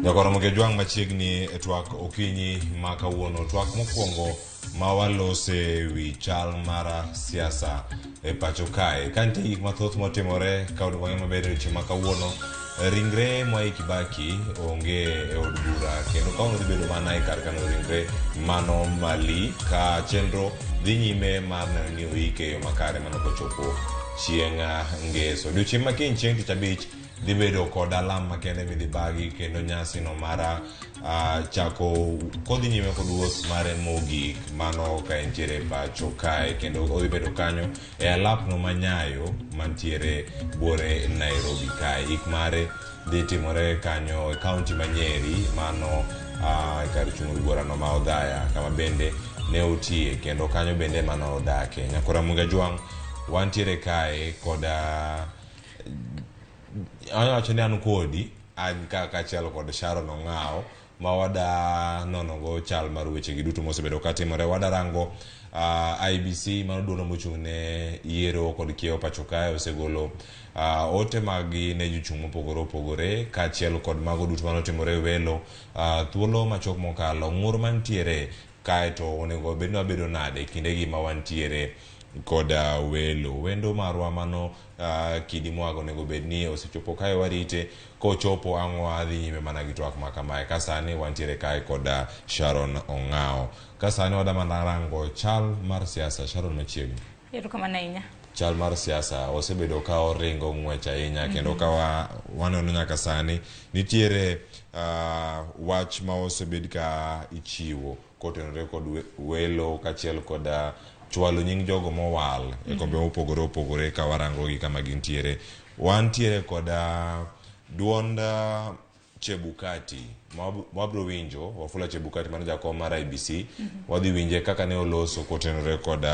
Nyakoromo Kejwang' machiegni e twak okinyi ma kawuono. Twak mokwongo ma walose wi chal mar siasa e pacho kae. Ka nitie gik mathoth motimore ka onego wang'e maber e odiechieng' ma kawuono, ringre Mwai Kibaki onge e od bura kendo kawuono dhi bedo mana e kar kano ringre mano mali ka chenro dhi nyime mar neno ni oike e yo makare mano kochopo chieng' ngeso. Odiochieng' ma kiny chieng' tich abich dhi bedo kod alam makende midhi bagi kendo nyasi no mar chako kodhi nyime kod wuoth mare mogik mano ka entiere pacho kae kendo odhi bedo kanyo e alapno ma Nyayo mantiere buore Nairobi kae. Ik mare dhi timore kanyo e kaunti ma Nyeri mano kar chung' od burano ma Othaya kama bende ne otiye kendo kanyo bende mano odake. Nyakora Muga Jwang' wantiere kae koda anyalo wacho ni an kodi an ka kaachiel kod Sharon Ong'awo ma wada nonogo chal mar wechegi duto mosebedo katimore. Wada rango IEBC mano duond mochung' ne yiero kod kiewo pacho kae osegolo ote maggi ne jochung' mopogore opogore kaachiel kod mago duto manotimore e welo thuolo machuok mokalo. Ng'ur mantiere kae to onego bed ni wabedo nade kindegi ma wantiere koda welo. Wendo marwa mano Kidi Mwaga onego bed ni osechopo kae warite kochopo ang' wadhi nyime mana gi twak ma kamae. Ka sani wantiere kae koda Sharon Ong'awo. Ka sani wada mana rango chal mar siasa. Sharon machiegni. Erokamano ahinya. Chal mar siasa osebedo ka oringo ng'wech ahinya kendo ka waneno nyaka sani nitiere wach ma osebed ka ichiwo kotenore kod welo kaachiel kod chwalo nying jogo mowal e kombe mopogore opogore ka warango gi kama gintiere. Wantiere kod duond Chebukati ma wabro winjo Wafula Chebukati mano jakom mar IEBC wadhi winje kaka ne oloso kotenore kod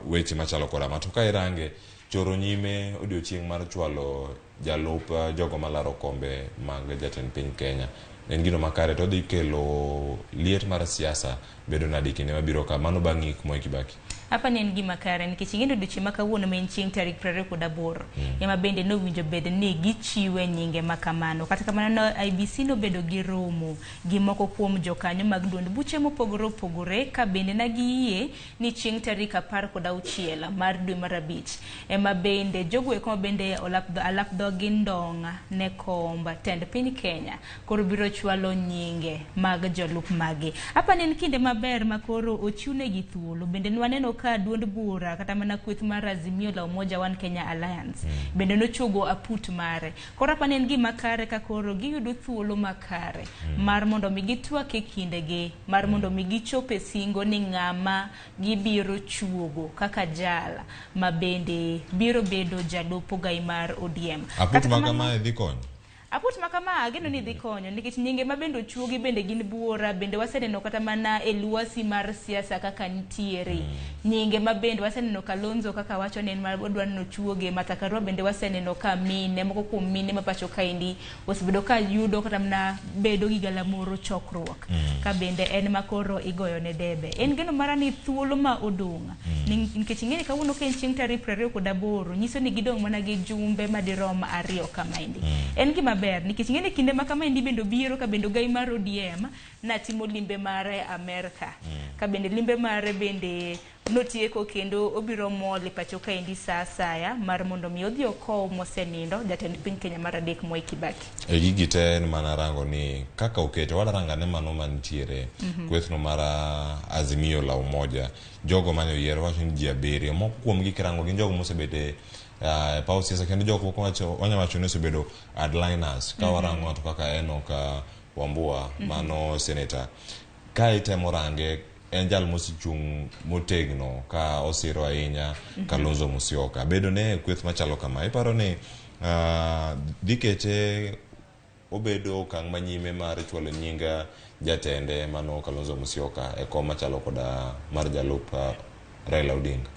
weche machalo koda ma. To ka irange choro nyime odiochieng' mar chwalo jalup jogo malaro kombe mag jatend piny Kenya en gino makare to odhi kelo liet mar siasa bedo nade kinde mabiro ka mano bang' ik Mwai Kibaki. Apa ni en gima kare nikech ing'e ni odiochieng' ma kawuono ma en chieng' tarik 28 ema bende nowinjo bed ni gichiwe nyinge ma kamano. Kata kamano no IEBC nobedo gi romo gi moko kuom jokanyo mag duond buche mopogore opogore ka bende na giyie ni chieng' tarik 16 mar dwe mar abich ema bende jogo eko ma bende alap dhogi ndong' ne komb tend piny Kenya koro biro chwalo nyinge mag jolup magi. Apa ni en kinde maber ma koro ochiwnegi thuolo. Bende nwaneno ka duond bura kata mana kweth mar Azimio la Umoja One Kenya Alliance bende nochuogo aput mare. Koro apa ni en gima kare ka koro giyudo thuolo makare mar mondo mi gitwak e kindegi mar mondo mi gichop e singo ni ng'ama gibiro chuogo kaka jal ma bende biro bedo jalup ogai mar ODM. Aput Kata ma kamano- kamae dhi konyo. Aput ma kama ageno ni dhi konyo nikech nyinge ma bende ochuogi bende gin buora bende waseneno kata mana e lwasi mar siasa kaka nitiere nyinge ma bende waseneno Kalonzo kaka wacho ni en ma odwa ni ochuoge Martha Karua bende waseneno ka mine moko kuom mine ma pacho kaendi osebedo ka yudo kata mana bedo gi galamoro chokruok ka bende en ma koro igoyo ne debe. En geno mara ni thuolo ma odong' nikech ing'e ni kawuono ka en chieng' tarik 28 nyiso ni gidong' mana gi jumbe madirom 2 kamaendi. En gima ber nikech ing'e ni kinde ma kamaendi bende obiro ka bende ogai mar ODM natimo limbe mare Amerka. Ka bende limbe mare bende notieko kendo obiro mol e pacho kaendi sa asaya mar mondo mi odhi okow mosenindo jatend piny Kenya mar adek Mwai Kibaki. E gigi te en mana rango ni kaka okete wada rango ane mano mantiere kwethno mar Azimio la Umoja jogo mane oyier wacho ni ji 7 moko kuomgi kirango gin jogo mosebet e paw siasa kendo jok moko wanya wacho ni osebedo hardliners ka warango ng'ato kaka Enock Wambua mano senator ka itemo range en jal mosechung' motegno ka osiro ahinya Kalonzo Musyoka. Bedo ne kweth machalo kama, iparo ni dhi kete obedo okang' manyime mar chwalo nying jatende mano Kalonzo Musyoka e kom machalo koda mar jalup Raila Odinga.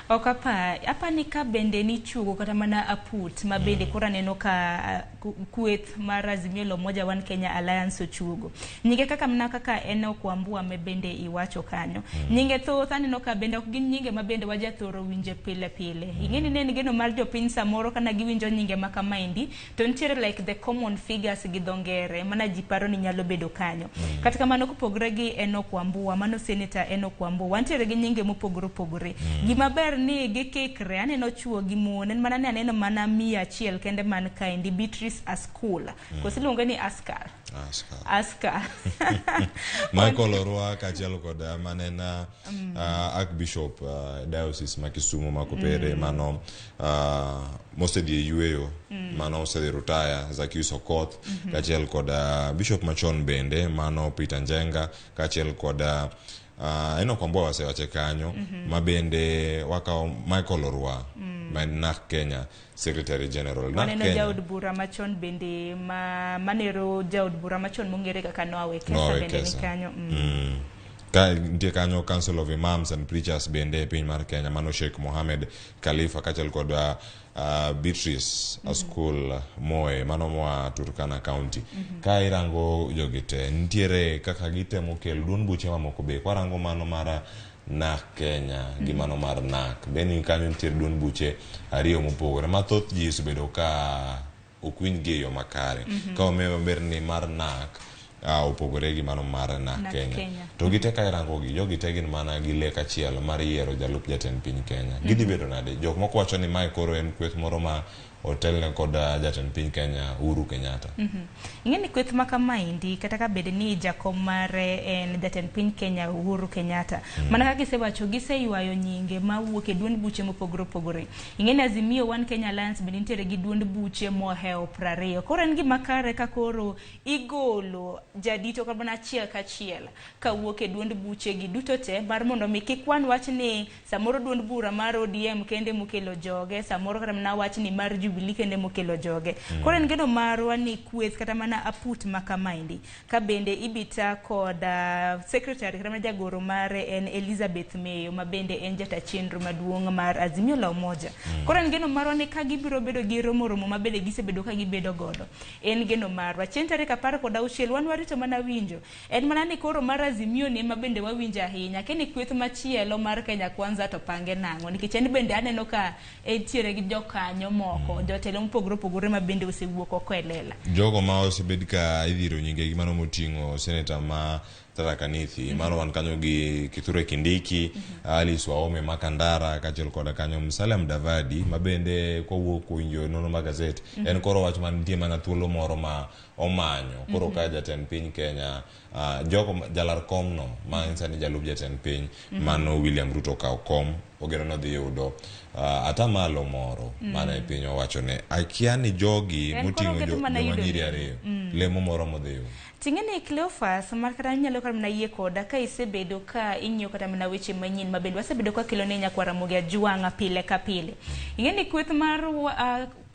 Ok apa, apa ni ka bende nichuogo kata mana aput ma bende koro aneno ka kweth mar Azimio la Umoja One Kenya Alliance ochuogo. Nyinge kaka mana kaka Enock Wambua me bende iwacho kanyo. Nyinge thoth aneno ka bende ok gin nyinge ma bende wajathoro winje pile pile. Ing'eni ne en geno mar jopiny samoro kana giwinjo nyinge ma kamaendi to nitiere like the common figures gi dho ngere mana ji paro ni nyalo bedo kanyo. Kata kamano kopogore gi Enock Wambua, mano Senator Enock Wambua, wantiere gi nyinge mopogore opogore. Gima ber ni gikikre, aneno chuo gi mon, en mana ni aneno mana miyo achiel kende man kaendi, Beatrice Askul. Koso iluonge ni Askal? Askal. Askal. Michael Orwa kaachiel kod mane en Archbishop Diocese ma Kisumu ma Kopere mano mosedhi e yueyo mano osedhi rutaya Zacchaeus Okoth kaachiel kod Bishop machon bende mano Peter Njenga kaachiel kod Enock Wambua wasewache kanyo ma bende wakawo Michael Orwa ma en NARC Kenya Secretary General. NARC Waneno Kenya jaod bura machon bende ma manero jaod bura machon mong'ere kaka Noah Wekesa Noah bende ni Wekesa. kanyo. Ka nitie kanyo Council of Imams and Preachers bende e piny mar Kenya mano Sheikh Mohamed Khalifa kaachiel kod Beatrice Askul Moe mano moa Turkana County. Ka irango jogi te nitiere kaka gitemo kelo duond buche mamoko be kwarango mano mar NARC Kenya gi mano mar NARC be ni kanyo nitiere duond buche ariyo mopogore ma thoth ji osebedo ka ok winj gi e yo makare. Ka omiyo maber ni mar NARC opogore gi mano mar NARC NARC Kenya. Kenya. To gite ka irango gi, jogi te gin mana gi lek achiel mar yiero jalup jatend piny Kenya. Gidhi bedo nade? Jok moko wacho ni mae koro en kweth moro ma otelne kod jatend piny Kenya Uhuru Kenyatta. Ing'e ni kweth ma kamaendi kata ka bed ni jakom mare en jatend piny Kenya Uhuru Kenyatta. Mana kaka isewacho giseywayo nyinge mawuok e duond buche mopogore opogore. Ing'e ni Azimio One Kenya Alliance bende nitiere gi duond buche mohewo 20. Koro en gima kare ka koro igolo jadito kata mana achiel kachiel kawuok e duond buche gi duto te mar mondo mi kik wan wach ni samoro duond bura mar ODM kende mokelo joge, samoro kata mana wach ni mar Jubilee kende mokelo joge. Koro en geno marwa ni kweth kata mana aput ma kamaendi ka bende ibita kod secretary kata mana jagoro mare en Elizabeth Mayo ma bende en jata chenro maduong' mar Azimio la Umoja. Koro en geno marwa ni ka gibiro bedo gi romo romo ma bende gisebedo ka gibedo godo. En geno marwa. Chieng' tarik 16 wan warito mana winjo. En mana ni koro mar Azimio ni ema bende wawinjo ahinya. Keni kweth machielo mar Kenya Kwanza to pange nang'o? Nikech en bende aneno ka entiere gi jokanyo moko, jotelo mopogore opogore ma bende osewuok oko e lela. Jogo ma osebed ka idhiro nyingegi mano moting'o seneta ma Tharaka Nithi, mano wan kanyo gi Kithure Kindiki, Alice Wahome ma Kandara kaachiel koda kanyo Musalia Mudavadi ma bende kowuok winjo nonro mag gazet en koro wach man nitie mana thuolo moro ma omanyo koro ka jatend piny Kenya jogo jalar kom no ma en sani jalup jatend piny mano William Ruto okawo kom ogeno ni odhi yudo atamalo moro mana e piny owacho ne akia ni jogi En koro moting'o oketo mana joma yudo nyiri lemo. ariyo lemo moro modhi yudo. Ting'e ni Cleophas mar kata inyalo kata mana yie koda ka isebedo ka ing'iyo kata mana weche manyien ma bende wasebedo ka kelo ne nyakwar Ramogi Ajwang'a pile ka pile. Ing'e ni kweth mar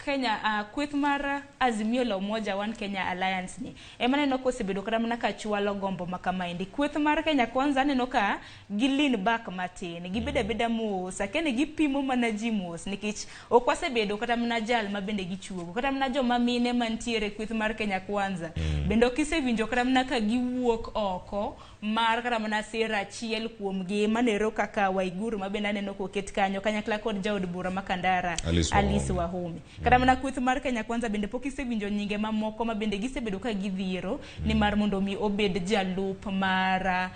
Kenya, kweth mar Azimio la Umoja One Kenya Alliance ni ema aneno ka osebedo kata mana ka chwalo gombo ma kamaendi. Kweth mar Kenya Kwanza aneno ka gi lean back matin, gibedo abeda mos, akia ni gipimo mana ji mos nikech ok wasebedo kata mana jal ma bende gichuogo, kata mana joma mine mantiere kweth mar Kenya Kwanza bende ok isewinjo kata mana ka giwuok oko mar kata mana sero achiel kuomgi manero kaka Waiguru ma bende aneno koket kanyo kanyakla kod jaod bura ma Kandara Alice Wahome. Alice Wahome. Kata mana kweth mar Kenya Kwanza bende pok isewinjo nyinge mamoko ma bende gisebedo ka gidhiero ni mar mondo mi obed jalup mar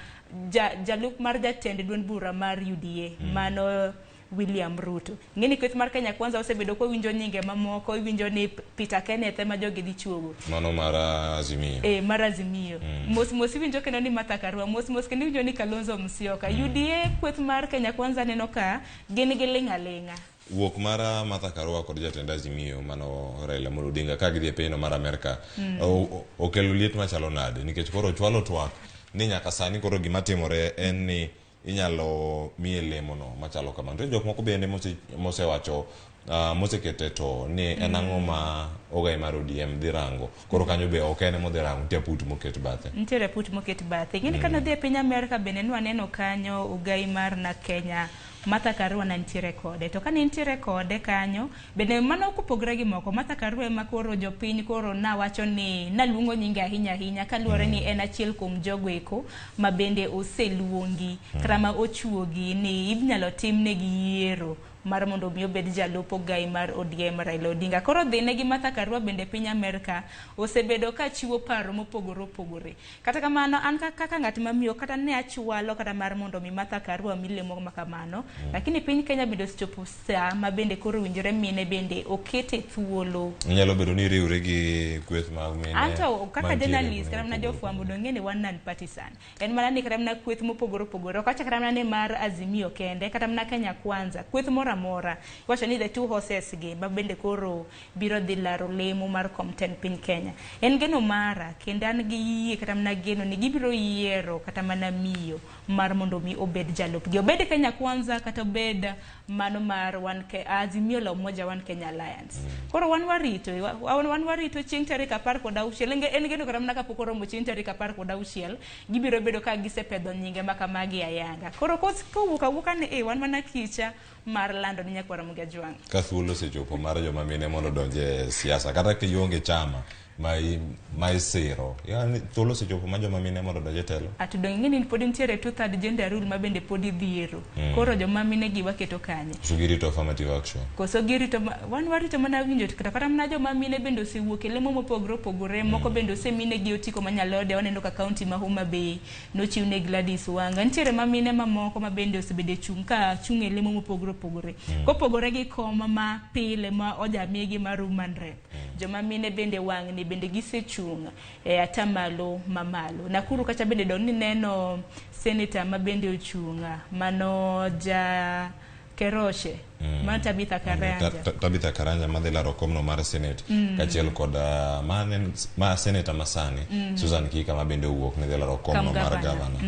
jalup mar jatend duond bura mar UDA mano William Ruto. Ing'e ni kweth mar Kenya Kwanza osebedo kowinjo nyinge mamoko, iwinjo ni Peter Kenneth ema jogi dhi chuogo. Mano mar Azimio. Mar Azimio. Mos mos iwinjo kendo ni Martha Karua, mos mos kendo iwinjo ni Kalonzo Musyoka. UDA kweth mar Kenya Kwanza neno ka gin gi ling' aling'a. Wuok mar Martha Karua kod jatend Azimio mano Raila Amolo Odinga ka gidhi e pinyno mar Amerka okelo liet machalo nade nikech koro chwalo twak ni nyaka sani koro gima timore en ni inyalo miye lemono machalo kamano. Nitie jok moko bende mosewacho mosekete to ni en ang'o ma ogai mar ODM dhi rango. Koro kanyo be ok en ema odhi rango, nitie aput moket bathe. Nitiere aput moket bathe. Ing'e ni kane odhi e piny Amerka bende nwaneno kanyo ogai mar na Kenya Martha Karua ne nitiere kode. To kane nitiere kode kanyo, bende mano kopogore gi moko, Martha Karua ema koro jopiny koro nawacho ni naluongo nyinge ahinya ahinya kaluwore ni en achiel kuom jogo eko ma bende oseluongi kata ma ochuogi ni inyalo timnegi yiero mar mondo mi obed jalup ogai mar ODM Raila Odinga. Koro dhine gi Martha Karua bende piny Amerka osebedo ka chiwo paro mopogore opogore. Kata kamano an kaka ng'at mamiyo kata ne achwalo kata mar mondo mi Martha Karua mi lemo ma kamano, lakini piny Kenya bende osechopo saa ma bende koro owinjore mine bende okete thuolo. Inyalo bedo ni iriwri gi kweth mag mine Anto kaka mantiere journalist kuonde kata mana mopogore jofwambo opogore. dong' ng'e ni wan non partisan. En mana ni kata mana kweth mopogore opogore, ok achak kata mana ni mar Azimio kende, kata mana Kenya Kwanza, kweth moro amora. Iwacho ni the two horses gi ma bende koro biro dhi laro lemo mar kom tend piny Kenya. En geno mara kendo an gi yie kata mana geno ni gibiro yiero kata mana miyo mar mondo mi obed jalupgi. Obed Kenya Kwanza kata obed mano mar wan ke, Azimio la Umoja One Kenya Alliance. Koro wan warito, wan warito chieng' tarik 16. En geno kata mana kapok oromo chieng' tarik 16, gibiro bedo ka gisepedho nyinge ma kamagi ayanga. Koro kowuok awuoka ni wan mana kicha mar lando ni nyakwar Ramogi Ajwang'. Ka thuolo osechopo mar joma mine mondo odonj e siasa, kata ka ionge chama ma isiro, yaani thuolo osechopo mar joma mine mondo odonj e telo. Ato dong' ing'e ni pod nitiere two third gender rule ma bende pod idhiero. Koro joma mine gi waketo kanye? Koso girito affirmative action. Koso girito wan warito mana winjo kata kata mana joma mine bende osewuok e lemo mopogore opogore, moko bende osemine gi otiko manyalode. Waneno ka county ma Homa Bay nochiw ne Gladys Wanga. Nitiere ma mine mamoko ma bende osebedo e chung' ka chung' e lemo mopogore opogore. Kopogore gi kom ma pile ma ojamigi mar woman rep. Joma mine bende wang'ni bende gisechung' e atamalo mamalo. Nakuru kacha bende dong' ni neno senator ma bende ochung' mano ja Keroche, mano Tabitha Karanja. Tabitha Karanja madhi laro komno mar Senate kaachiel kod ma senator masani Susan Kika ma bende owuok ne dhi laro komno mar gavana.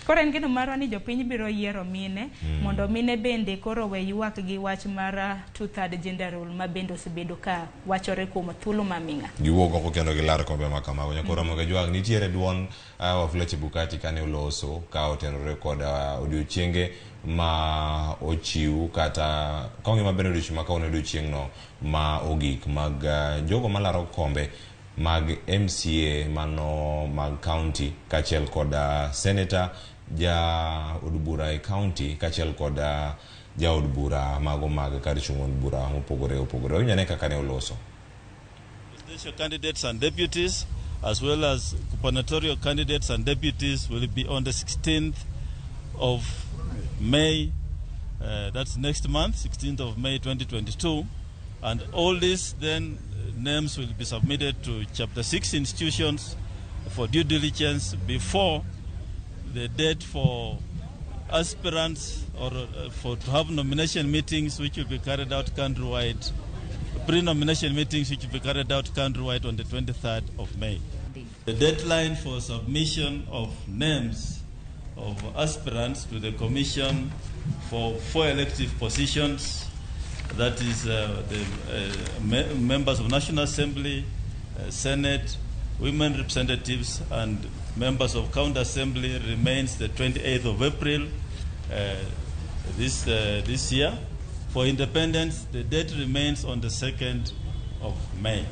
Koro en geno marwa ni jopiny biro yiero mine mondo mine bende koro we ywak gi wach mar two-third gender rule ma bende osebedo ka wachore kuom thuolo maming'a. Giwuok oko kendo gilar kombe ma kamago. Nyakwar Ramogi Ajwang' nitiere duond Wafula Chebukati kane oloso ka otenore kod odiochienge ma ochiw kata ka ong'e maber odiochieng' ma kawuono odiochieng'no ma ogik mag jogo malaro kombe mag MCA mano mag county kaachiel kod senator ja od bura e county kaachiel kod jaod bura mago mag kar chung' od bura mopogore opogore. Wawinj ane kaka ne oloso. Presidential candidates and deputies, as well as gubernatorial candidates and deputies, will be on the 16th of May, that's next month, 16th of May 2022. And all these then names will be submitted to Chapter 6 institutions for due diligence before the date for aspirants or for to have nomination meetings, which will be carried out countrywide, pre-nomination meetings which will be carried out countrywide on the 23rd of May. The deadline for submission of names of aspirants to the Commission for 4 elective positions, that is the members of National Assembly, Senate, women representatives, and members of County Assembly, remains the 28th of April this year. For independence, the date remains on the 2nd of May.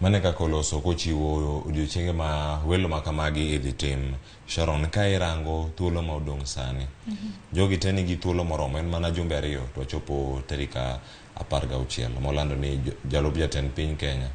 Mane kaka oloso kochiwo odiochienge ma welo ma kamagi idhi tim. Sharon, ka irango thuolo ma odong' sani, jogi te nigi thuolo moromo, en mana jumbe 2 to wachopo tarik 16 molando ni jalup jatend piny Kenya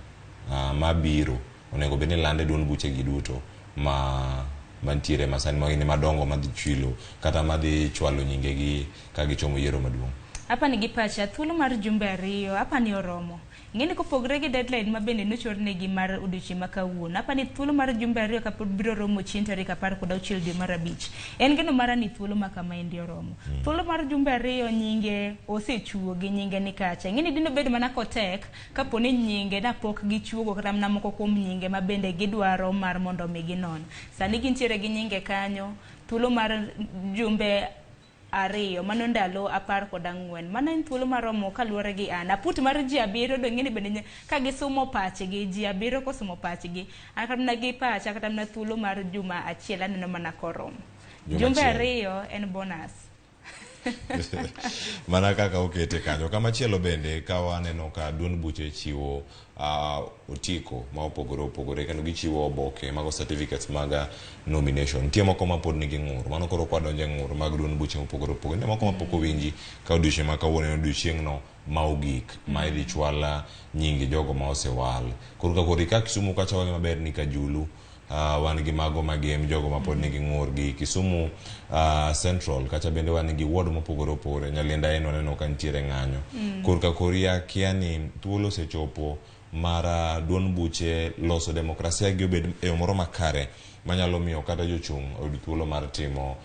mabiro onego bed ni lande duond buchegi duto ma mantiere masani ma gin madongo madhi chwilo kata madhi chwalo nyingegi ka gichomo yiero maduong'. Hapa ni gi pacha thuolo mar jumbe 2, hapa ni oromo. Ing'e ni kopogore gi deadline ma bende nochornegi mar odiochieng' ma kawuono, hapa ni thuolo mar jumbe 2 kapod biro romo chieng' tarik 16 dwe mar 5. En geno mara ni thuolo ma kama endi oromo. Thuolo mar jumbe 2 nyinge osechuo gi nyinge ni kacha. Ing'e ni dino bed mana kotek kapo ni nyinge na pok gichuogo kata mana moko kuom nyinge ma bende gidwaro mar mondo mi ginon. Sani gintiere gi nyinge kanyo, thuolo mar jumbe 2, mano ndalo 14. Mano en thuolo maromo kaluwore gi an. Aput mar ji 7 dong' ing'e ni bende ka gisumo pachgi, ji 7 kosumo pachgi, an kata mana gi pacha kata mana thuolo mar juma 1 aneno mana koromo. Juma Jumbe achiel. 2 en bonus. Mana kaka okete kanyo. Kamachielo bende ka waneno ka duond buche chiwo otiko ma opogore opogore kendo gichiwo oboke mago certificates mag nomination. Nitie moko ma pod nigi ng'ur. Mano koro kwadonjo e ng'ur mag duond buche mopogore opogore. Nitie moko ma pok owinji ka odiochieng' ma kawuono en odiochieng'no ma ogik ma idhi chwal nyinge jogo ma osewal. Koro ka koro ka Kisumu kacha wang'e maber ni Kajulu wan gi mago magem jogo ma pod nigi ng'ur gi Kisumu Central kacha bende wan gi ward mopogore opogore. Nyalienda en waneno ka nitiere ng'anyo. Korka koria kia ni thuolo osechopo mar duond buche loso demokrasia gi obed e yo moro makare manyalo miyo kata jochung' oyud thuolo mar timo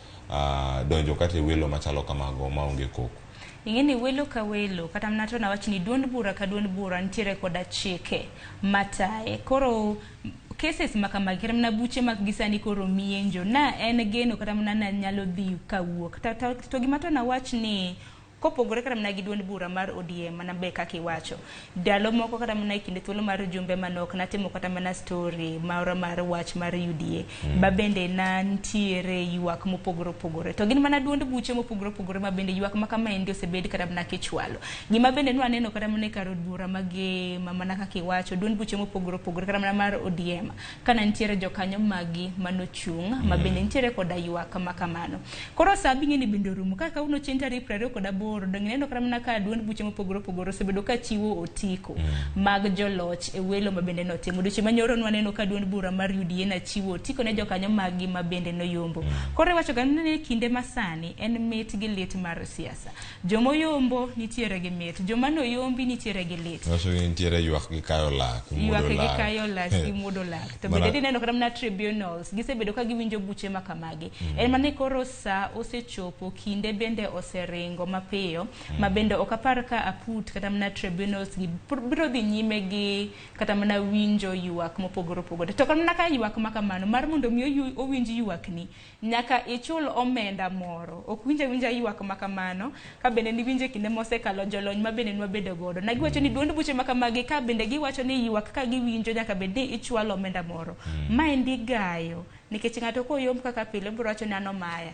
donjo kata e welo machalo kamago maonge koko. Ing'e ni welo ka welo kata mana to nawach ni duond bura ka duond bura nitiere koda chike mataye. Koro cases makamagi kata mana buche mag gi sani koro mienjo na en geno kata mana na nyalo dhi kawuok. To gima to nawach ni kopogore kata mana gi duond bura mar ODM mana be kaka iwacho. Ndalo moko kata mana e kinde thuolo mar jumbe manok natimo kata mana story moro mar wach mar UDA. Ba bende na nitiere ywak mopogore opogore. To gin mana duond buche mopogore opogore ma bende ywak ma kamaendi osebed kata mana kichwalo. Gima bende nwaneno kata mana e kar od bura magema mana kaka iwacho duond buche mopogore opogore kata mana mar ODM kana nitiere jokanyo magi manochung' ma bende nitiere koda ywak ma kamano. Koro sa bing'e ni bende orumo ka kawuono chieng' tarik 28 dong' ineno kata mana ka duond buche mopogore opogore osebedo ka chiwo otiko mag joloch e welo ma bende notimo. Odiochieng' manyoro nwaneno ka duond bura mar UDA nachiwo otiko ne jokanyo maggi ma bende noyombo. Koro iwacho ga ni kinde masani en mit gi lit mar siasa. Jomoyombo nitiere gi mit, joma noyombi nitiere gi lit. Wacho ni nitiere ywak gi kayo lak, muodo Ywak gi lak. kayo lach gi muodo lak. To bende dineno kata mana tribunals gisebedo ka giwinjo buche ma kamagi. En mana ni koro sa osechopo, kinde bende oseringo mapiyo, ma bende ok apar ka aput kata mana tribunals gi biro dhi nyime gi kata mana winjo ywak mopogore opogore. To kata mana ka ywak ma kamano mar mondo mi owinj ywakni, nyaka ichul omenda moro. Ok winj awinja ywak ma kamano, ka bende niwinjo e kinde mosekalo jolony ma bende nwabedo godo. Na giwacho ni duond buche ma kamagi ka bende giwacho ni ywak ka giwinjo nyaka bed ni ichwalo omenda moro. Maendi gayo, nikech ng'ato koyomb kaka pile obiro wacho ni an omaya.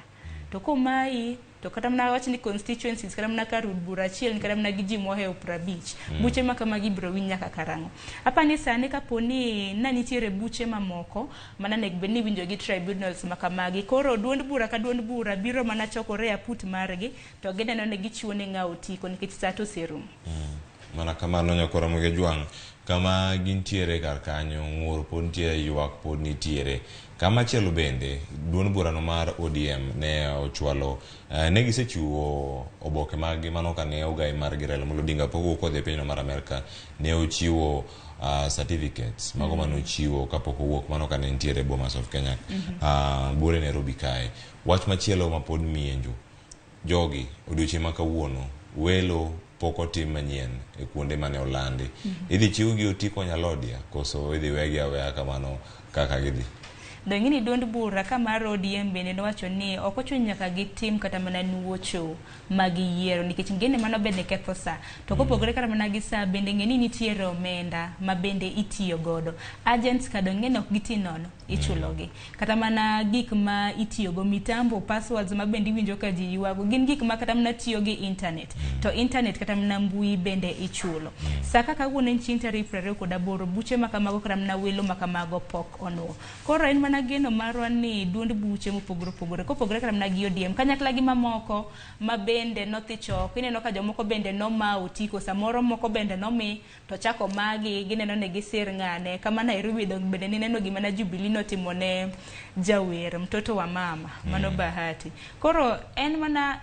To komayi, to kata mana wach ni constituencies, kata mana kar od bura achiel, kata mana gi ji mohewo 50, buche ma kamagi ibiro winj nyaka karang'o. Apani sani kapo ni na nitiere buche mamoko mana nego bed ni iwinjo gi tribunals ma kamagi. Koro duond bura ka duond bura biro mana chokore e aput margi to gineno ni gichiwo ne ng'a otiko nikech sa to oserumo. Mana kamano nyakwara Ramogi Ajwang', kama gintiere kar kanyo, ng'ur pod nitiere, ywak pod nitiere. Kama chielo bende, duond burano mar ODM ne ochwalo, ne gisechiwo oboke maggi mano kane ogai margi Raila Amolo Odinga pok owuok odhi e pinyno mar Amerka, ne ochiwo certificates mago mane ochiwo kapok owuok mano kane nitiere e Bomas of Kenya, buore Nairobi kae. Wach machielo ma pod mienjo, jogi odiochieng' ma kawuono welo pok otim manyien e kuonde mane olandi. Idhi chiwgi otiko nyalodia koso idhi wegi aweya kamano kaka gidhi? Dong' ni duond bura ka mar ODM bende nowacho ni ok ochuno nyaka gitim kata mana nuocho mag yiero nikech ng'eni mano bende ketho sa. To kopogore kata mana gi sa bende ng'e ni nitiere omenda ma bende itiyo godo. Agents ka dong' ng'eni ok giti nono, ichulogi. Kata mana gik ma itiyogo, mitambo, passwords ma bende iwinjo ka ji ywago, gin gik ma kata mana tiyo gi internet. To internet kata mana mbui bende ichulo. Sa kaka kawuono en chieng' tarik 28, buche ma kamago kata mana welo ma kamago pok onwo. Koro en mana geno marwa ni duond buche mopogore opogore, kopogore kata mana gi ODM, kanyakla gi mamoko ma bende nothi chok, ineno ka jomoko bende noma otiko, samoro moko bende nomi, to chako magi, gineno ni gisir ng'ane. Kama Nairobi dong bende nineno gima na Jubilee notimo ne jawer, mtoto wa mama, mano Bahati. Koro en mana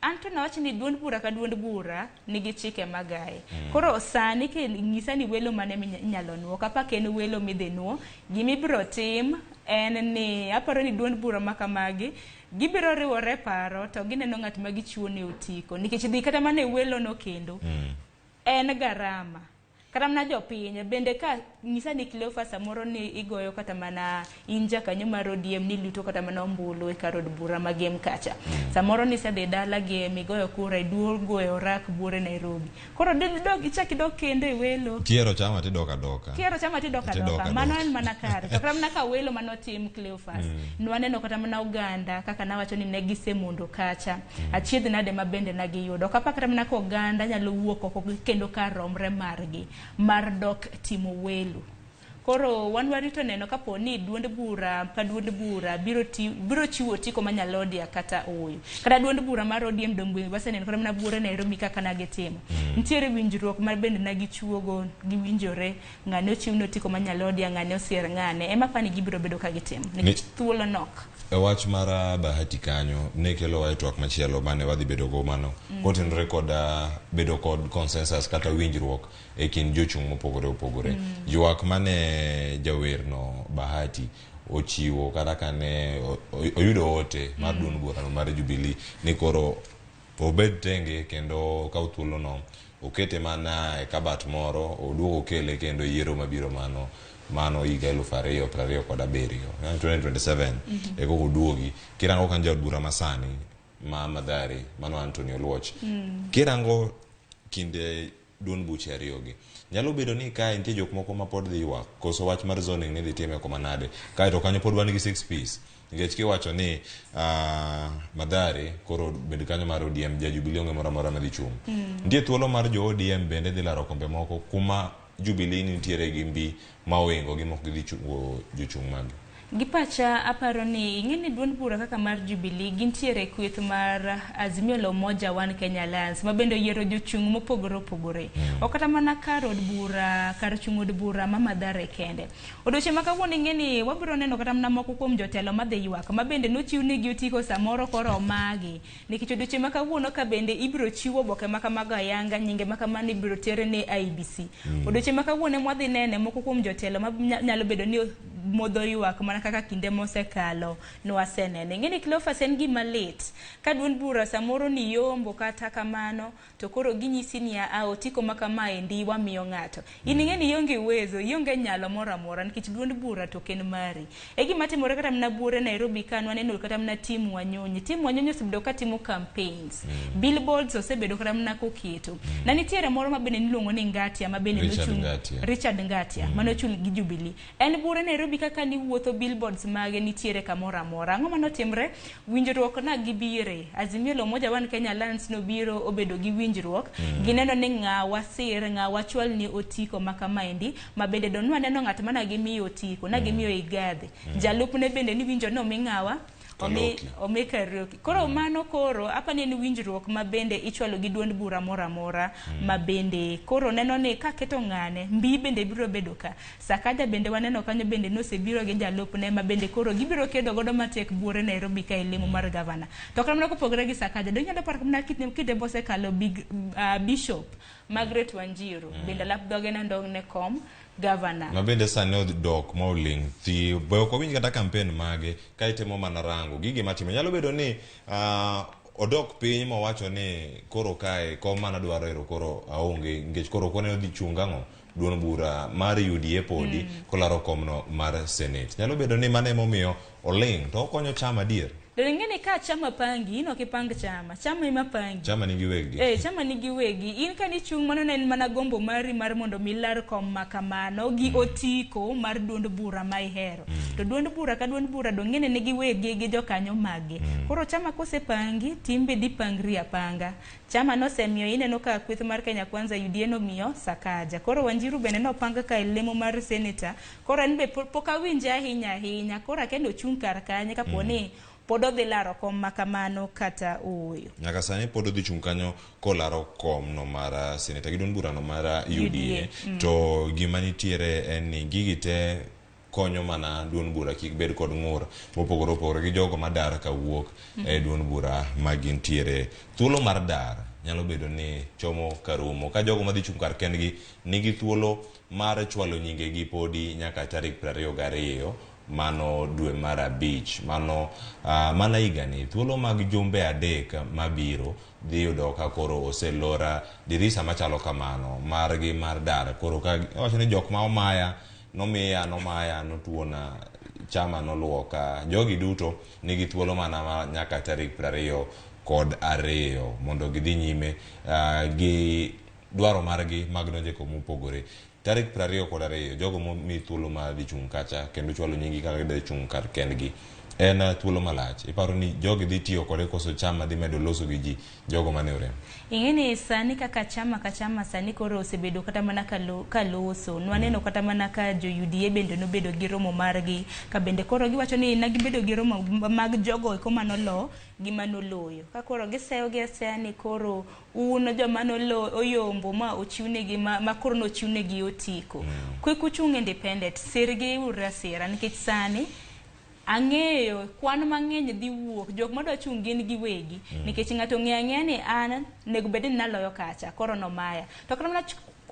an to nawach ni duond bura ka duond bura nigi chike magaye. Koro sani nyisa ni welo mane minyalo nuo, kapa ka en welo midhi nuo, gimibiro tim en ni aparo ni duond bura ma kamagi gibiro riwore paro to gineno ng'at ma gichiwo ne otiko nikech dhi kata mana e welo no kendo en garama. Kata mana jopiny bende ka nyisa ni Cleophas samoro ni igoyo kata mana in jakanyo mar ODM ni luto kata mana ombulu e kar od bura ma Gem kacha. Samoro ni isedhi dala Gem igoyo kura iduogo e orak buore Nairobi. Koro dog ichak idok kendo e welo. Kiero chama tidok adoka. Kiero chama tidok adoka. Mano en mana kare. To kata mana ka welo manotim Cleophas. Nwaneno kata mana oganda kaka nawacho ni ne gisemondo kacha. Achiedh nade ma bende ne giyudo. Ok apar kata mana ka oganda nyalo wuok oko kendo kar romre margi mar dok timo welo. Koro wan warito neno kapo ni duond bura ka duond bura biro chiwo otiko ma Nyalodia kata ooyo. Kata duond bura mar ODM donge waseneno kata mana buore Nairobi kaka ne gitimo. Nitiere winjruok ma bende ne gichuogo, giwinjore, ng'ane ochiw ne otiko ma Nyalodia, ng'ane osier ng'ane. Ema apani gibiro bedo ka gitimo nikech thuolo nok. E wach mar Bahati kanyo ne kelowa e twak machielo mane wadhi bedo go mano kotenore kod bedo kod consensus kata winjruok e kind jochung' mopogore opogore. Ywak mane jawerno Bahati ochiwo kata kane oyudo ote mar duond burano mar Jubilee ni koro obed tenge kendo okaw thuolono okete mana e kabat moro oduog okele kendo yiero mabiro mano higa 2027 2027 eko oduogi. Kirango kan jaod bura masani ma Mathare mano Anthony Oluoch, kirango kinde duond buche ariyogi nyalo bedo ni kae nitie jok moko ma pod dhi ywak koso wach mar zoning ni dhi time koma nade, kaeto kanyo pod wan gi 6 piece nikech kiwacho ni Mathare koro bed kanyo mar ODM, ja Jubilee onge moro amora madhi chung'. Nitie thuolo mar jo ODM bende dhi laro kombe moko kuma Jubilee nitiere gi mbi ma oingo gi mok gidhi chungo jochung' magi. Gi pacha aparo ni ing'e ni duond bura kaka mar Jubilee gintiere kweth mar Azimio la Umoja One Kenya Alliance ma bende oyiero jochung' mopogore opogore. Ok kata mana kar od bura, kar chung' od bura ma Mathare kende. Odiochieng' ma kawuono ing'e ni wabiro neno kata mana moko kuom jotelo madhi ywak ma bende nochiw negi otiko samoro koro omagi. Nikech odiochieng' ma kawuono ka bende ibiro chiwo oboke ma kamago ayanga, nyinge ma kamano ibiro ter ne IEBC. Odiochieng' ma kawuono ema wadhi nene moko kuom jotelo ma nyalo bedo ni modho ywak mana kaka kinde mosekalo nwasenene. Ing'e ni Cleophas en gima lit ka duond bura samoro ni yombo kata kamano to koro ginyisi ni a otiko ma kamaendi wamiyo ng'ato. In ing'e ni ionge uwezo, ionge nyalo moro amora nikech duond bura to ok en mari. E gima timore kata mana buore Nairobi ka nwaneno kata mana Tim Wanyonyi. Tim Wanyonyi osebedo ka timo campaigns. Billboards osebedo kata mana koketo. Na nitiere moro ma bende niluongo ni Ngatia ma bende nochung' Richard Ngatia mane ochung' gi Jubilee. En buore Nairobi kaka niwuotho billboards mage nitiere kamoro amora. Ang'o manotimre? Winjruok na gibire. Azimio la Umoja One Kenya Alliance nobiro obedo gi winjruok. Gineno ni ng'awa sir, ng'awa chwal ni otiko ma kamaendi, ma bende don nwaneno ng'at mana gimiyo otiko, na gimiyo Igathe. Jalupne bende niwinjo ni omi ng'awa? Omi Kariuki. Koro mano koro apani en winjruok ma bende ichwalo gi duond bura moro amora ma bende koro neno ni kaketo ng'ane mbi bende biro bedo ka. Sakaja bende waneno kanyo bende nosebiro gi jalupne ma bende koro gibiro kedo godo matek buore Nairobi ka e lemo mar gavana. To kata mana kopogore gi Sakaja, donge inyalo paro mana kinde mosekalo Bishop Margaret Wanjiru bende lap dhoge nandong' ne kom gavana. Ma bende sani odok ma oling' thi. Be ok wawinj kata campaign mage ka itemo mana rango gigi matimo. Nyalo bedo ni odok piny mowacho ni koro kae kom mana dwaro ero koro aonge nikech koro ok oneno dhi chung' ang'o duond bura mar UDA podi kolaro komno mar Senate. Nyalo bedo ni mano emomiyo oling' to okonyo chama adier. To ing'e ni ka chama pangi, in ok ipang chama, chama ema pangi. Chama nigi wegi. Chama nigi wegi. In ka nichung' mano ne en mana gombo mari mar mondo mi lar kom ma kamano gi otiko mar duond bura ma ihero. To duond bura ka duond bura dong' ng'e ni nigi wegi gi jokanyo mage. Koro chama kosepangi, timbe dipangri apanga. Chama nosemiyo ineno ka kweth mar Kenya Kwanza UDA nomiyo Sakaja. Koro Wanjiru bende nopang ka e lemo mar senator. Koro en be pok awinje ahinya ahinya. Koro akia ni ochung' kar kanye kapo ni pod odhi laro kom ma kamano kata ooyo. Nyaka sani pod odhi chung' kanyo kolaro kom no mar senator gi duond burano mar UDA. To gima nitiere en ni gigi te konyo mana duond bura kik bed kod ng'ur mopogore opogore gi jogo madar kawuok e duond bura ma gintiere. Thuolo mar dar nyalo bedo ni chomo karumo ka jogo madhi chung' kar kendgi nigi thuolo mar chwalo nyingegi podi nyaka tarik 22 Mano dwe mar abich mano mana higani thuolo mag jumbe 3 mabiro dhi yudo ka koro oselora dirisa machalo kamano margi mar dar. Koro ka wacho ni jok ma omaya nomiya nomaya notuona chama noluoka, jogi duto nigi thuolo mana ma nyaka tarik 22 mondo gidhi nyime gi dwaro margi mag donjo e kom mopogore. Tarik 22 jogo momi thuolo mar dhi chung' kacha kendo chwalo nyingi kaka gidhi chung' kar kendgi en thuolo malach. Iparo ni jogi dhi tiyo kode koso chama dhi medo loso gi ji jogo mane orem? Ing'e ni sani kaka chama ka chama sani koro osebedo kata mana ka loso. Nwaneno kata mana ka jo UDA bende nobedo gi romo margi, ka bende koro giwacho ni ne gibedo gi romo mag jogo eko manolo gi manoloyo. Ka koro giseyo gi aseya ni koro un joma nolo oyombo ma ochiwnegi ma koro nochiwnegi otiko. Kik uchung' independent, sirgi uru asira nikech sani ang'eyo kwan mang'eny dhi wuok, jok madwa chung' gin giwegi. Nikech ng'ato ong'eyo ang'eya ni an nego bed ni naloyo kacha, koro nomaya. To kata mana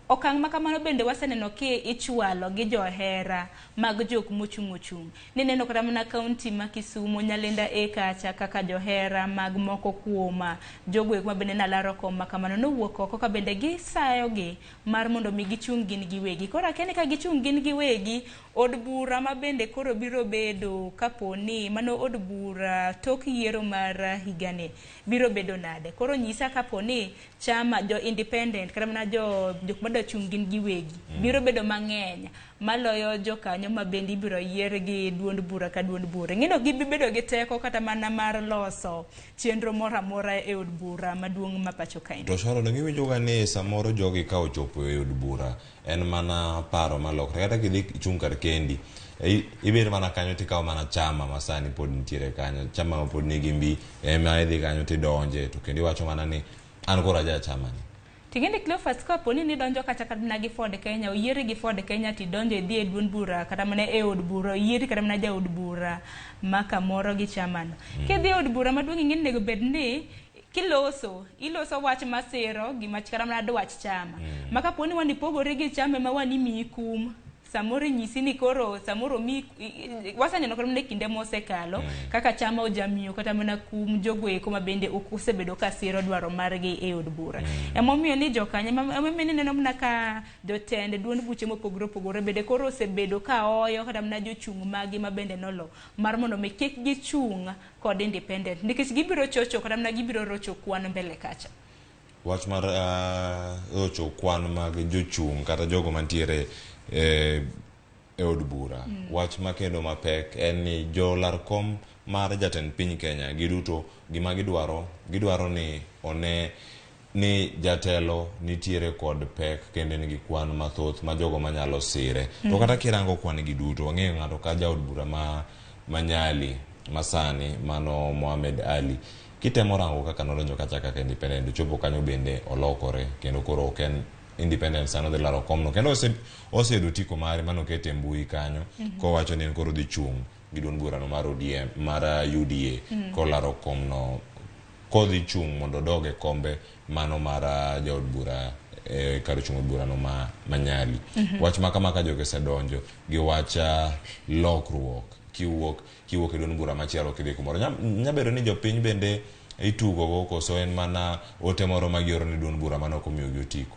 okang' ma kamano bende waseneno ki ichwalo gi johera mag jok mochung' ochung'. Nineno kata mana kaunti ma Kisumu, Nyalenda e kacha kaka johera mag moko kuom jogo eko ma bende nalaro kom ma kamano nowuok oko ka bende gisayogi mar mondo mi gichung' gin giwegi. Koro akia ni ka gichung' gin giwegi, od bura ma bende koro biro bedo kapo ni mano od bura tok yiero mar higani biro bedo nade. Koro nyisa kapo ni chama jo independent kata mana jok madwa chung' gin giwegi biro bedo mang'eny maloyo jokanyo ma bende ibiro yier gi duond bura ka duond bura. Ing'e ni ok gibi bedo gi teko kata mana mar loso chenro moro amora e od bura maduong' ma pacho kae. To Sharon, iwinjo ga ni samoro jogi ka ochopo e od bura en mana paro malokre. Kata kidhi chung' kar kendi, ibet mana kanyo tikawo mana chama ma sani pod nitiere kanyo, chama ma pod nigi mbi ema idhi kanyo tidonje, to kendo iwacho mana ni an koro aja chamani. Ting'eni Cleophas, kapo ni nidonjo kata mana gi Ford Kenya, oyieri gi Ford Kenya tidonjo idhi e duond bura kata mana e od bura, oyieri kata mana jaod bura ma kamoro gi chamano. Kidhi e od bura maduong' ing'e ni onego bed ni kiloso, iloso wach masiro gima kata mana dwach chama. Ma kapo ni wan ipogori gi chama ema wan imiyi kum, samoro inyisi ni koro samoro mi waseneno kata mana e kinde mosekalo kaka chama ojamiyo kata mana kum jogo eko ma bende ok osebedo ka siro dwaro margi e od bura. Emomiyo ni jokanyo, emomiyo ni ineno mana ka jotend duond buche mopogore opogore bende koro osebedo ka oyo kata mana jochung' maggi ma bende nolo mar mondo mi kik gichung' kod independent nikech gibiro chocho kata mana gibiro rocho kwan mbele kacha. Wach mar rocho kwan mag jochung' kata jogo mantiere e od bura. Wach makendo mapek en ni jolar kom mar jatend piny Kenya giduto gima gidwaro, gidwaro ni one ni jatelo nitiere kod pek kendo en gi kwan mathoth ma jogo manyalo sire. To kata kirango kwan gi duto, wang'eyo ng'ato ka jaod bura ma Nyali masani mano Mohamed Ali, kitemo rango kaka nodonjo kacha kaka independent, ochopo kanyo bende olokore kendo koro ok en independent sani odhi laro komno kendo oseyudo otiko mare manokete e mbui kanyo kowacho ni en koro odhi chung' gi duond burano mar ODM mar UDA kolaro komno kodhi chung' mondo odog e kombe mano mar jaod bura kar chung' od burano ma Nyali. Wach ma kama ka jogi osedonjo gi wach lokruok kiwuok e duond bura machielo kidhi kumoro. Nya bedo ni jopiny bende itugo go koso en mana ote moro ma gioro ne duond bura mane ok omiyogi otiko.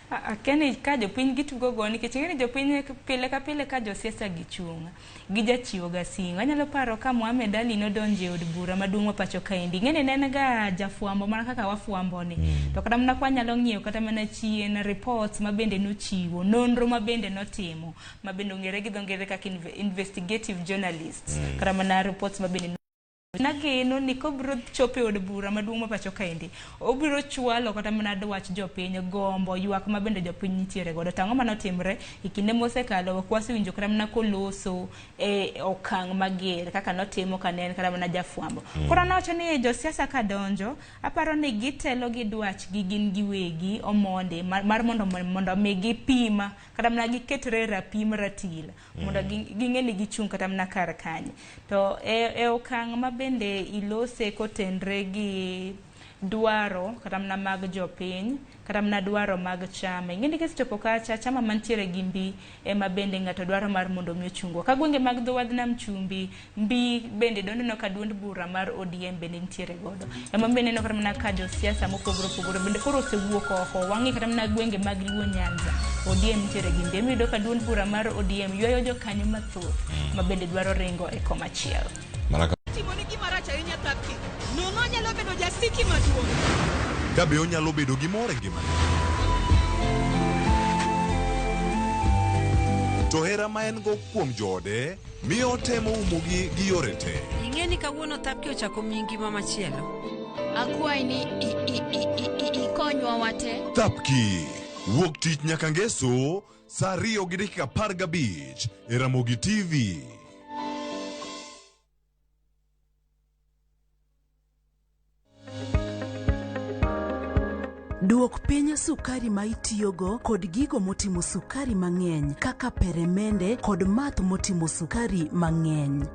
Akia ni ka jopiny gitugo go nikech ing'e ni jopiny pile ka pile ka josiasa gichung' gijachiwo ga singo. Anyalo paro ka Mohamed Ali nodonjo e od bura maduong' ma pacho kaendi. Ing'e ni ne en ga jafwambo mana kaka wafwambo ni. To kata mana kwanyalo ng'iyo kata mana chien reports ma bende nochiwo, nonro ma bende notimo, ma bende ong'ere gi dho ngere kaka investigative journalists. Kata mana reports ma bende nageno ni kobiro chopo e od bura maduong' ma pacho kaendi, obiro chwalo kata mana dwach jopiny, gombo, ywak ma bende jopiny nitiere godo. To ang'o manotimre e kinde mosekalo ok wasewinjo kata mana koloso e okang' mager kaka notimo kane en kata mana jafwambo. Koro nawacho ni josiasa ka donjo, aparo ni gitelo gi dwachgi gin giwegi omondi mar mondo mi gipim kata mana giketre rapim ratil mondo ging'e ni gichung' kata mana kar kanye. To e okang' ma bende ilose kotenre gi dwaro kata mana mag jopiny, kata mana dwaro mag chama. Ing'e ni kisechopo kacha, chama mantiere gi mbi ema bende ng'ato dwaro mar mondo mi ochungwa. Ka gwenge mag dho wadh nam chumbi, mbi bende doneno ka duond bura mar ODM bende nitiere godo. Ema bende neno kata mana ka josiasa mopogore opogore bende koro osewuok oko. Wang'i kata mana gwenge mag Luo Nyanza, ODM nitiere gi mbi. Ema iyudo ka duond bura mar ODM ywayo jokanyo mathoth ma bende dwaro ringo e koma achiel. Timoni gima rach ahinya Thapki. Nono onyalo bedo jasiki maduong'. Ka be onyalo bedo gi mor e ngimane? To hera ma en go kuom joode miyo otemo umogi gi yore te. Ing'e ni kawuono Thapki ochako miyi ngima machielo. Akwayi ni ikonywa wate. Thapki, wuok tich nyaka ngeso, saa 2:15 e Ramogi TV. Duok piny sukari ma itiyogo kod gigo motimo sukari mang'eny kaka peremende kod math motimo sukari mang'eny.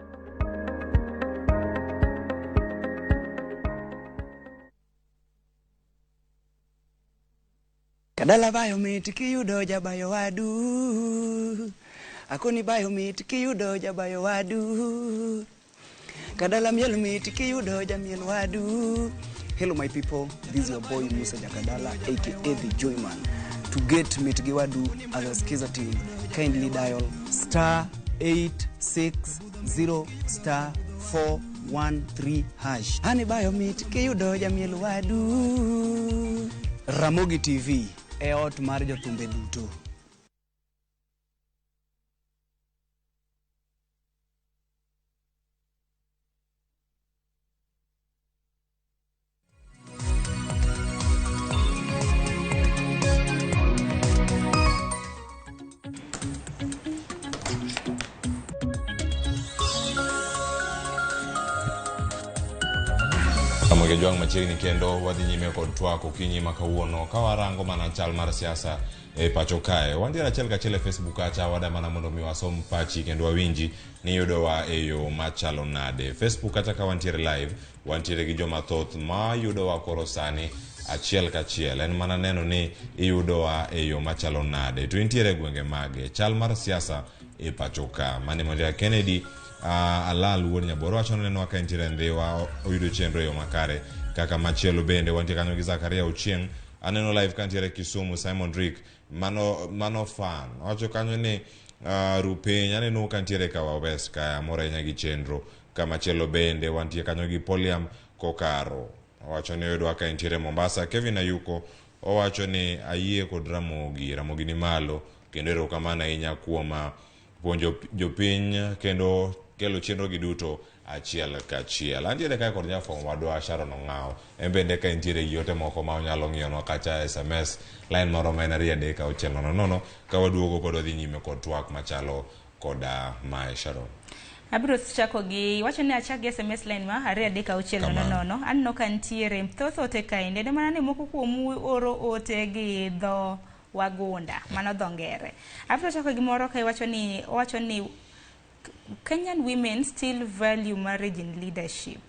Kadala bayo mit kiyudo jabayo wadu. Akoni bayo mit kiyudo jabayo wadu. Kadala miel mit kiyudo jamiel wadu. Hello my people, this is your boy Musa Jakadala aka The Joyman. To get mit gi wadu as a Skiza team, kindly dial star 860 star 413 hash. Ani bayo mit kiyudo jamiel wadu. Ramogi TV e ot mar jothumbe duto. Ramogi Jwang' machiegni kendo wadhi nyime kod twak okinyi ma kawuono ka warango mana chal mar siasa e pacho kae. Wantiere achiel kachiel e Facebook kacha wada mana mondo mi wasom pachi kendo wawinji ni yudowa e yo machalo nade. Facebook kacha ka wantiere live, wantiere gi joma thoth ma yudowa koro sani achiel kachiel. En mana neno ni iyudowa e yo machalo nade. To intiere e gwenge mage? Chal mar siasa e pacho ka. Mane Maria Kennedy Alal wuod Nyaboro wacho ni nenowa ka entiere Ndhiwa oyudo chenro e yo makare. Kaka machielo bende wantie kanyo gi Zakaria Ochieng' aneno live ka ntiere Kisumu Simon Rick mano fan owacho kanyo ni rupiny aneno ka ntiere Kawa West ka amor ahinya gi chenro. Kamachielo bende wantie kanyo gi Poliam Kokaro owacho ni oyudwa ka entiere Mombasa. Kevin Ayuko owacho ni ayie kod Ramogi, Ramogi ni malo kendo erokamano ahinya kuom puonjo jopiny kendo kelo chenro gi duto achiel kachiel. Antiere kae kod nyafwambo wadwa Sharon Ong'awo, en bende ka entiere gi ote moko ma onyalo ng'iyonwa kacha SMS line moro ma en 2 3 6 0 0 ka waduogo pod wadhi nyime kod twak machalo koda mae. Sharon. Abiro chako gi wacho ni achak gi SMS line ma 2 3 6 0 0. Aneno ka nitiere thoth ote kaendi, en mana ni moko kuomu oro ote gi dho Wagunda, mano dho ngere. Abiro chako gi moro ka iwacho ni owacho ni Kenyan women still value marriage in leadership.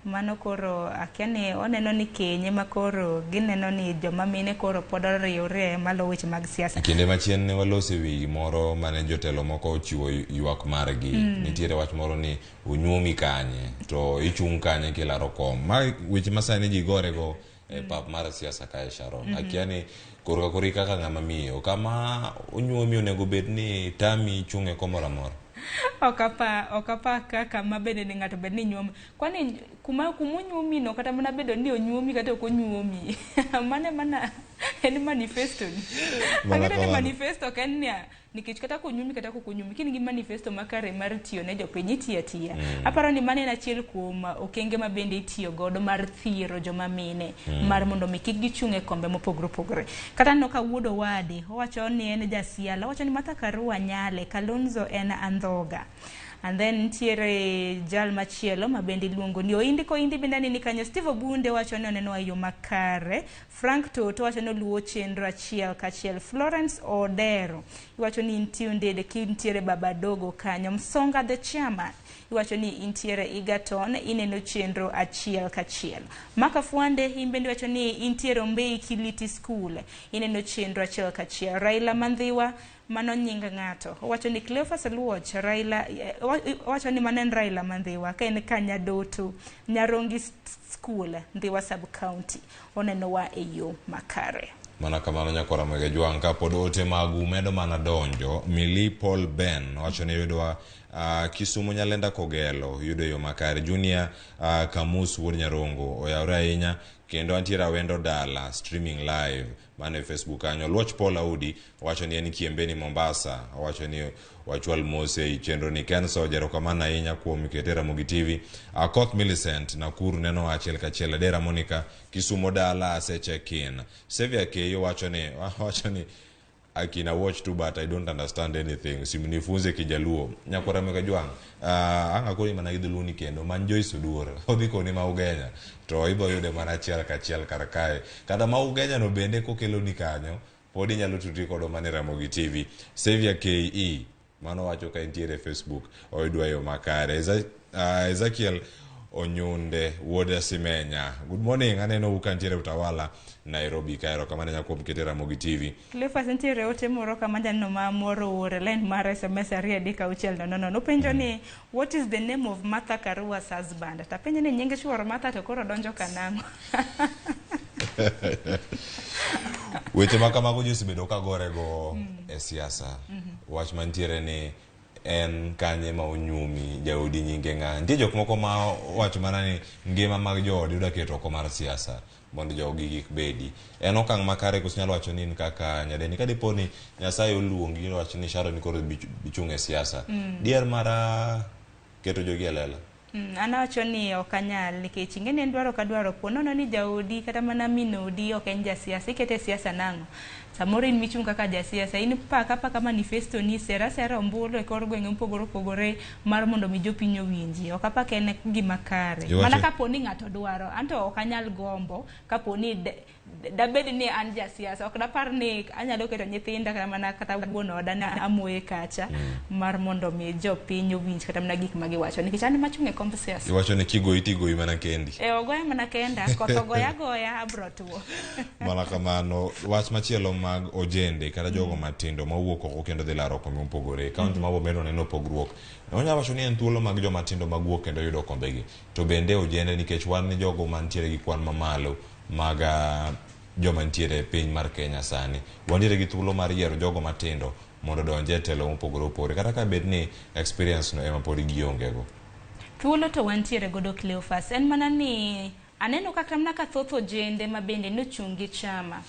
Mano koro akia ni oneno ni keny ema koro gineno ni joma mine koro pod oriwre malo weche mag siasa. Kinde machien ne waloso e wi gimoro mane jotelo moko ochiwo ywak margi. Nitiere wach moro ni onyuomi kanye to ichung' kanye kilaro kom. Ma weche ma sani ji gore go e pap mar siasa kae Sharon. Akia ni korka kori kaka ng'ama miyo kama onyuomi onego bed ni tami chung' e kom moro amora. Ok apa kaka ma bende ni ng'ato bed ni nyuomi. Kwani kuma onyuomi no kata mana bedo ni onyuomi kata ok onyuomi. Mano mana en manifesto ni. Mana Ang'eyo ni kamano. manifesto ok en niya nikech kata konyuomi kata kok onyuomi kin gi manifesto makare mar tiyo ne jopiny itiyo atiya. Aparo ni mano en achiel kuom okenge ma bende itiyo godo mar thiero joma mine mar mondo mi kik gichung' e kombe mopogore opogore. Kata aneno ka wuod Owadi owacho ni en jasiala, owacho ni Martha Karua nyale, Kalonzo en andhoga. And then nitiere jal machielo ma bende iluongo ni Oindi Koindi bende aneni kanyo. Steve Obunde wacho ni oneno e yo makare. Frank Toto wacho ni oluwo chenro achiel kachiel. Florence Odero iwacho ni intie Ndede kintiere Baba Dogo kanyo. Msonga the chairman iwacho ni intiere Egerton ineno chenro achiel kachiel. Maka Fuande in bende iwacho ni intiere Ombei Kiliti School ineno chenro achiel kachiel. Raila Mandhiwa mano nying ng'ato owacho ni Cleophas Luoch Raila owacho ni mano en Raila Mandhiwa ka en Kanyadoto Nyarongi School Ndhiwa Sub County onenowa e yo makare. Mana kamano nyakwara Mwege Jwang' kapod ote magu medo mana donjo. Mili Paul Ben wacho ni yudowa Kisumu Nyalenda Kogelo yudo yo makare. Junior Kamus wuod Nyarongo oyawre ahinya kendo antiere Awendo Dala streaming live mano e Facebook kanyo. Luoch Paul Audi wacho ni en Kiembeni Mombasa owacho ni wachwal mos ei chenro ni. Kenso erokamano ahinya kuom kete Ramogi TV. Akoth Millicent Nakuru neno achiel kachiel. Adera Monica Kisumu Dala ase check in. Xavier Keyo wacho ni akina watch too but I don't understand anything. Simnifunze Kijaluo. Nyakwara Mwege Jwang' ang' akoni mana gi dholuo ni kendo man Joyce Oduor odhi koni ma Ugenya to ibo yude mana achiel kachiel kar kae. Kata ma Ugenya no bende kokeloni kanyo pod inyalo tudri kodwa mana e Ramogi TV. Xavier KE mano wacho ka entiere e Facebook oyudwa e yo makare. Ezekiel Onyunde wuod Simenya. Good morning, aneno u kantiere Utawala Nairobi ka. Erokamano ahinya kuom kete Ramogi TV. Cleophas nitiere ote moro kama janeno ma moro ooro line mar SMS 2 3 6 0 0. Openjo ni what is the name of Martha Karua's husband? Tapenjo ni nying chuor Martha to koro donjo kanang'o? Weche ma kamago ji osebedo ka gorego e siasa. Wach mantiere ni en kanye ma onyuomi, jaodi nyinge ng'a. Nitie jok moko ma wacho mana ni ngima mag joodi idwa keto oko mar siasa mondo jogi kik bedi. En okang' makare koso inyalo wacho ni in kaka nyadendi ka dipo ni Nyasaye oluongi wacho ni Sharon koro bichung' e siasa. Dier mar keto jogi e lela. An awacho ni ok anyal nikech ing'e ni en dwaro ka dwaro po nono ni jaodi kata mana min odi ok en jasiasa ikete e siasa nang'o? Samoro in michung' kaka jasiasa in paka paka manifesto ni sera sera ombulu e kor gwenge mopogore opogore mar mondo mi jopiny owinji. Ok apak en gima kare. Mana kapo ni ng'ato dwaro anto ok anyal gombo kapo ni dabed ni an jasiasa ok dapar ni anyalo keto nyithinda kata mana kata wuon oda na amoye kacha mar mondo mi jopiny owinj kata mana gik ma giwacho nikech an ema achung' e komb siasa. Iwacho ni kigoyi tigoyi mana kendi. E ogoya mana kenda, koth ogoya agoya abro tuo. Mana kamano, wach machielo mag ojende kata jogo matindo mawuok oko kendo dhi laro kombe mopogore. Kaunti ma Bomet waneno pogruok. Wanyalo wacho ni en thuolo mag joma tindo mag wuok kendo yudo kombegi. To bende ojende nikech wan jogo mantiere gi kwan mamalo mag joma nitiere e piny mar Kenya sani. Wantiere gi thuolo mar yiero jogo matindo mondo odonj e telo mopogore opogore kata ka bed ni experience no ema pod gionge go. Thuolo to wantiere godo Cleophas, en mana ni aneno kata mana ka thoth ojende ma bende nochung' gi chama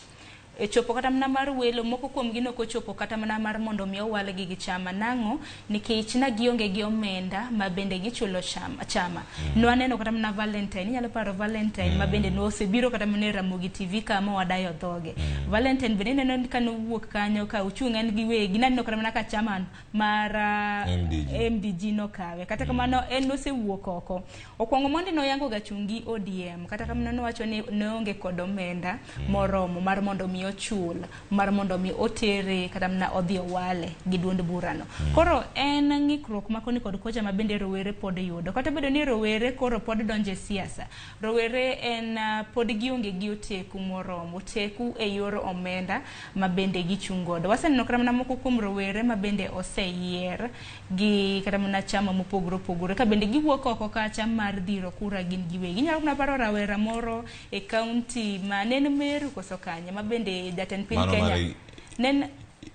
e chopo kata mana mar welo moko kuomgi nok ochopo kata mana mar mondo mi owalgi gi chama nang'o nikech na gionge gi omenda ma bende gichulo chama. Nwaneno kata mana Valentine, inyalo paro Valentine ma bende nosebiro kata mana e Ramogi TV kama wadayo dhoge. Valentine bende ineno ka nowuok kanyo ka ochung' en gi wegi, naneno kata mana ka chama mar MDG nokawe. Kata kamano en nosewuok oko. Okwongo mondi noyango ga chung' gi ODM, kata kamano nowacho ni neonge kod omenda moromo mar mondo mi ochul, mar mondo mi otere kata mana odhi owale gi duond burano. Koro en ng'ikruok ma koni kod kocha ma bende rowere pod yudo. Kata obedo ni rowere koro pod donjo e siasa, rowere en pod gionge gi oteku moromo, oteku e yor omenda ma bende gichung' godo. Waseneno kata mana moko kuom rowere ma bende oseyier gi kata mana chama mopogore opogore ka bende giwuok oko kacha mar dhiro kura gin giwegi. Inyalo mana paro rawera moro e kaunti ma ne en Meru koso kanye ma bende jatend piny Kenya nen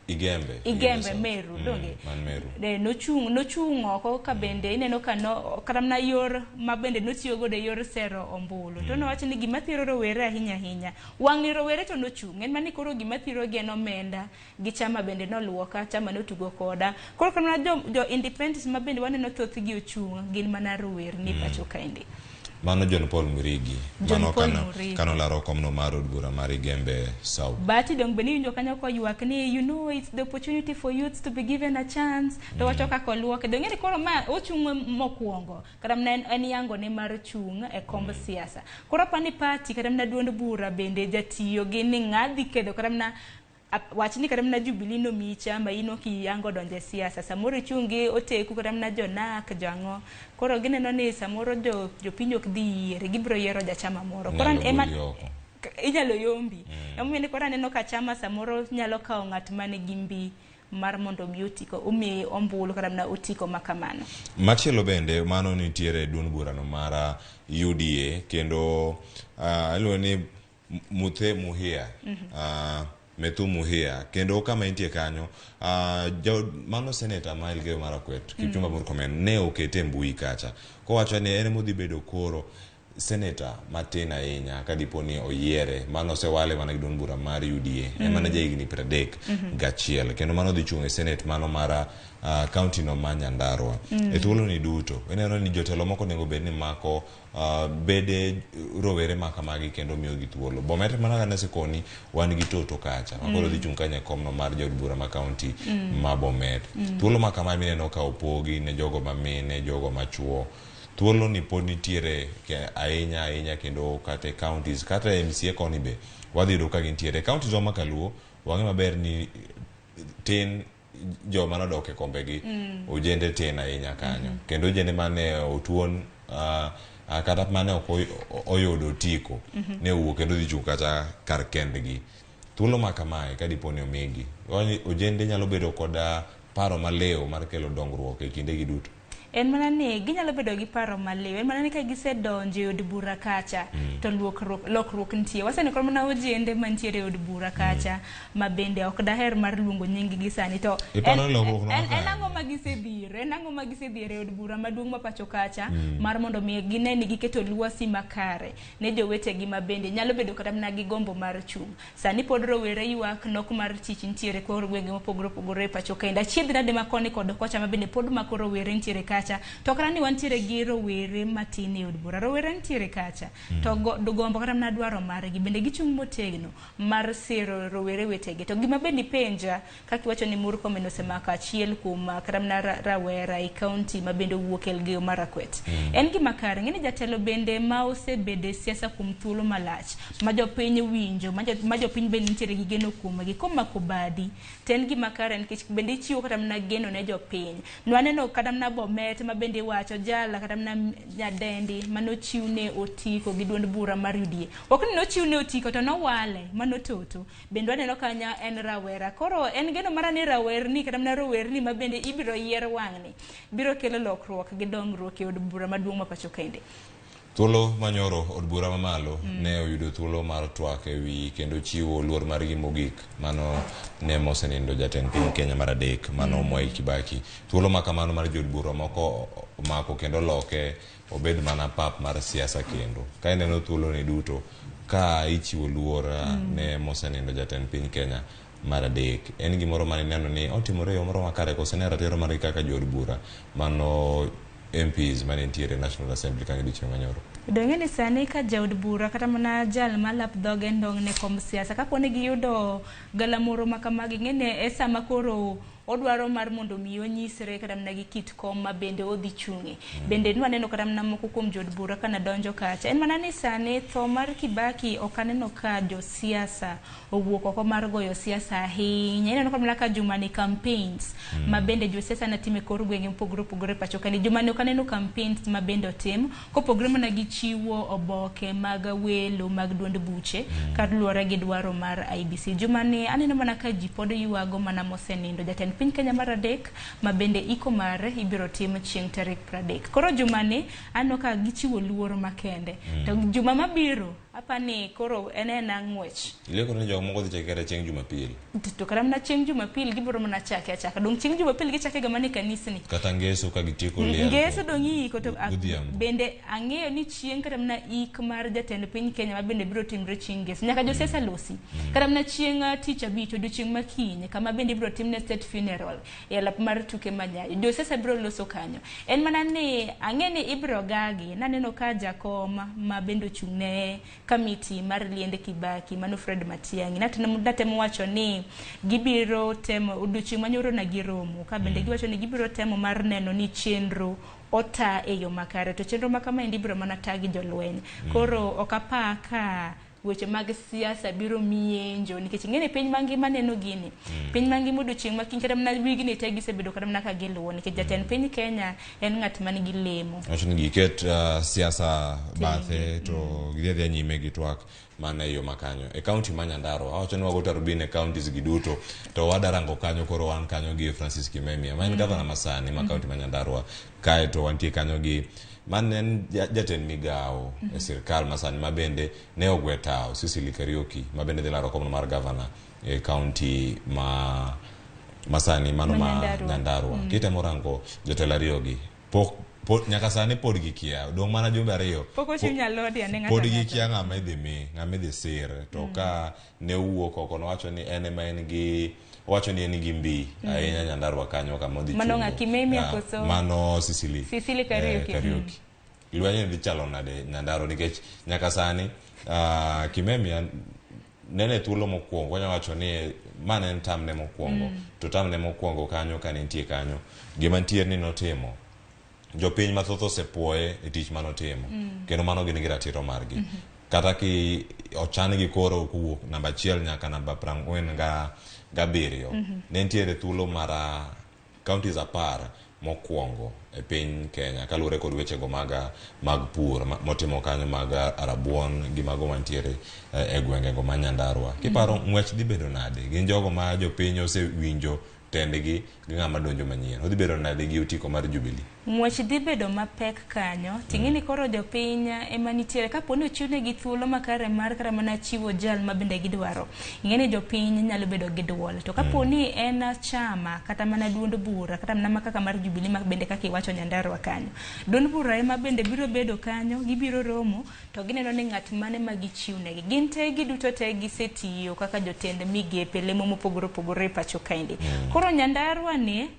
Igembe Meru donge man Meru. Nochung' oko ka bende ineno ka no kata mana yor ma bende notiyo godo e yor sero ombulu. To nowacho ni gima thiro rowere ahinya ahinya wang' ni rowere to nochung' en mana ni koro gima thiro gi en omenda gi chama bende noluoka, chama notugo koda. Koro kata mana jo independents ma bende waneno thothgi ochung' gin mana rowerni pacho kaendi. Mano John Paul Mwirigi. John Mano Paul kano, Mwirigi. kano laro komno mar od bura mar Igembe South. Bahati dong be niwinjo kanyo koywak ni you know it's the opportunity for youths to be given a chance to wacho kaka oluoke dong ng'eni koro ma ochung' mokwongo kata mana en yango ne mar chung' e komb siasa. Koro apani party kata mana duond bura bende jatiyo gi ni ng'a dhi kedo kata mana wach ni kata mana Jubilee nomiyi chama in ok iyango donjo e siasa samoro ichung' gi oteku kata mana jo NARC joang'o koro gineno ni samoro jopiny ok dhi yiere gibiro yiero jachama moro koro Inyalo ema goli oko. Inyalo yombi. Emomiyo ni koro aneno ka chama samoro nyalo kawo ng'at manigi mbi mar mondo mi otiko omiyi ombulu kata mana otiko ma kamano. Machielo bende mano nitiere e duond burano mar UDA kendo iluongo ni Muthe Muhia. Methu Muhia kendo kama entie kanyo mano seneta ma Elgeyo Marakwet Kipchumba Murkomen ne okete e mbui kacha kowacho ni en modhi bedo koro seneta matin ahinya kadipo ni oyiere mano osewale mana gi duond bura mar UDA en mana jahigni 31 kendo mano dhi chung' e senate mano mar county no ma Nyandarua. E thuolo ni duto ineno ni jotelo moko onego bed ni mako bede rowere ma kamagi kendo miyogi thuolo. Bomet mana kaka nasekoni wan gi Toto kacha ma koro dhi chung' kanyo e komno mar jaod bura ma county ma Bomet. Thuolo ma kama mineno ka opogi ne jogo ma mine, jogo ma chuo. Thuolo ni pod nitiere ahinya ahinya kendo kata e counties kata e MCA koni be wadhi yudo ka gintiere. Counties wa ma kaluo wang'e maber ni tin joma nodok e kombegi ojende tin ahinya kanyo kendo ojende mane otuon kata mane ok oyudo otiko ne owuok kendo dhi chung' kata kar kendgi. Thuolo ma kamae ka dipo ni omigi ojende nyalo bedo koda paro maliw mar kelo dongruok e kindegi duto. En mana ni ginyalo bedo gi paro maliw, en mana ni ka gisedonjo e od bura kacha to lokruok nitie. Waseneno kata mana ojende mantiere e od bura kacha ma bende ok daher mar luongo nying gi sani to Iparo ni lokruok no en ang'o ma gisedhiero? En ang'o ma gisedhiero e od bura maduong' ma pacho kacha mar mondo mi gine ni giketo lwasi makare ne jowetegi ma bende nyalo bedo kata mana gi gombo mar chung'. Sani pod rowere ywak nok mar tich nitiere kor gwenge mopogore opogore e pacho kendo achiedh nade ma koni kod kocha ma bende pod mako rowere nitiere kacha to kata ni wantiere gi rowere matin e od bura rowere nitiere kacha to gombo kata mana dwaro margi bende gichung' motegno mar siro rowere wetegi. To gima bende ipenja kaka iwacho ni Murkomen osemako achiel kuom kata mana rawera e county ma bende owuok Elgeyo Marakwet. En gima kare ng'eni jatelo bende ma osebedo e siasa kuom thuolo malach ma jopiny winjo ma jopiny bende nitiere gi geno kuomgi komako badi to en gima kare nikech bende ichiwo kata mana geno ne jopiny. Nwaneno kata mana Bomet ma bende iwacho jala kata mana nyadendi manochiwne otiko gi duond bura mar UDA. Ok ni nochiwne otiko to nowale mano Toto. Bende waneno kanyo en rawera. Koro en geno mara ni rawerni kata mana rowerni ma bende ibiro yier wang'ni biro kelo lokruok gi dongruok e od bura maduong' ma pacho kende. Thuolo manyoro od bura mamalo ne oyudo thuolo mar twak e wi kendo chiwo luor margi mogik mano ne mosenindo jatend piny Kenya mar adek mano Mwai Kibaki. Thuolo ma kamano mar jood bura moko omako kendo loke obed mana pap mar siasa kendo. Ka ineno thuolo ni duto ka ichiwo luor ne mosenindo jatend piny Kenya mar adek en gimoro mane ineno ni otimore e yo moro makare koso ne ratiro margi kaka jood bura mano MPs mane nitiere National Assembly kanyo odiochieng' manyoro. Dong'e ni sani ka jaod bura kata mana jal malap dhoge ndong' ne kom siasa kapo ni giyudo galamoro ma kamagi ng'e e sama koro odwaro mar mondo mi onyisre kata mana gi kit kom ma bende odhi chung'e. Bende nwaneno kata mana moko kuom jood bura kana donjo kacha. En mana ni sani tho mar Kibaki ok aneno ka josiasa owuok oko mar goyo siasa ahinya. Ineno kata mana ka jumani campaigns ma bende josiasa ne timo e kor gwenge mopogore opogore e pacho kae. Jumani ok aneno campaigns ma bende otim kopogore mana gi chiwo oboke mag welo mag duond buche kaluwore gi dwaro mar IEBC. Jumani aneno mana ka ji pod ywago mana mosenindo jatend piny Kenya mar adek ma bende iko mare ibiro tim chieng' tarik 30. Koro jumani aneno ka gichiwo luor makende. To juma mabiro Apani koro en ena ng'wech. Ileko ni jok moko dhi chake kata chieng' Jumapil. To kata mana chieng' Jumapil gibiro mana chake achaka. Dong' chieng' Jumapil gichake ga mana e kanisni. Kata ngeso ka gitieko liel. Ngeso dong' iiko to Godhiambo. bende ang'eyo ni chieng' kata mana ik mar jatend piny Kenya ma bende biro timre chieng' ngeso. Nyaka josiasa losi. Kata mana chieng' tich abich odiochieng' ma kiny kama bende ibiro timne state funeral e alap mar tuke ma Nyayo. Josiasa biro loso kanyo. En mana ni ang'e ni ibiro gagi. Naneno ka jakom ma bende ochung' ne kamiti mar liende Kibaki mano Fred Matiang'i. Natemo wacho ni gibiro temo odiochieng' manyoro na giromo ka bende giwacho ni gibiro temo mar neno ni chenro ota e yo makare to chenro ma kamaendi ibiro mana ta gi jolweny. Koro ok apar ka weche mag siasa biro mienjo nikech ing'e ni piny mangima neno gini. Piny mangima odiochieng' ma kiny kata mana wigni te gisebedo kata mana ka giluwo nikech jatend piny Kenya en ng'at man gi lemo. Wacho ni giket siasa bathe to gidhi adhiya nyime gi twak mana e yo makanyo. E kaunti ma Nyandarua, awacho ni wago tarubin e counties gi duto to wadarango kanyo koro wan kanyo gi Francis Kimemia ma en gavana masani ma kaunti ma Nyandarua. Kae to wantie kanyo gi mane en jatend migawo e sirkal masani ma bende ne ogwe tawo Sicily Kariuki ma bende dhi laro komno mar gavana e kaunti ma masani mano ma Nyandarua. Nyandarua. Kitemo rango jotelo ariyo gi pok nyaka sani pod gikia dong' mana jumbe ariyo Pok ochiw nyalodi ane ng'ato pod ang'ata. gikia ng'ama idhi mi ng'ama idhi sir to ka ne owuok oko nowacho ni en ema en gi owacho ni en gi mbi ahinya Nyandarua kanyo kama odhi Mano chungo. ng'a, Kimemia koso? Mano Sicily. Sicily Kariuki. Kariuki. Lweny ni dhi chalo nade Nyandarua nikech nyaka sani Kimemia nene thuolo mokwongo wanya wacho ni ma ne en tamne mokwongo to tamne mokwongo kanyo ka ne nitie kanyo gima nitie ni notimo jopiny mathoth osepuoye e tich manotimo kendo mano gin gi ratiro margi kata ki ochan gi koro kowuok namba achiel nyaka namba 47 ne nitiere thuolo mar counties 10 mokwongo e piny Kenya kaluwore kod wechego mag pur motimo kanyo mag rabuon gi mago mantiere e gwengego ma Nyandarua. Kiparo ng'wech dhi bedo nade? Gin jogo ma jopiny osewinjo tendgi gi ng'ama donjo manyien. Odhi bedo nade gi otiko mar Jubilee? Ng'wech dhi bedo mapek kanyo ting'e ni koro jopiny ema nitiere kapo ni ochiwnegi thuolo makare mar kata mana chiwo jal ma bende gidwaro ing'e ni jopiny nyalo bedo gi duol to kapo ni en chama kata mana duond bura kata mana kaka mar Jubilee ma bende kaka iwacho Nyandarua kanyo duond bura ema bende biro bedo kanyo gibiro romo to gineno ni ng'at mane ma gichiwnegi gin te giduto te gisetiyo kaka jotend migepe lemo mopogore opogore e pacho kaendi. Koro Nyandarua ni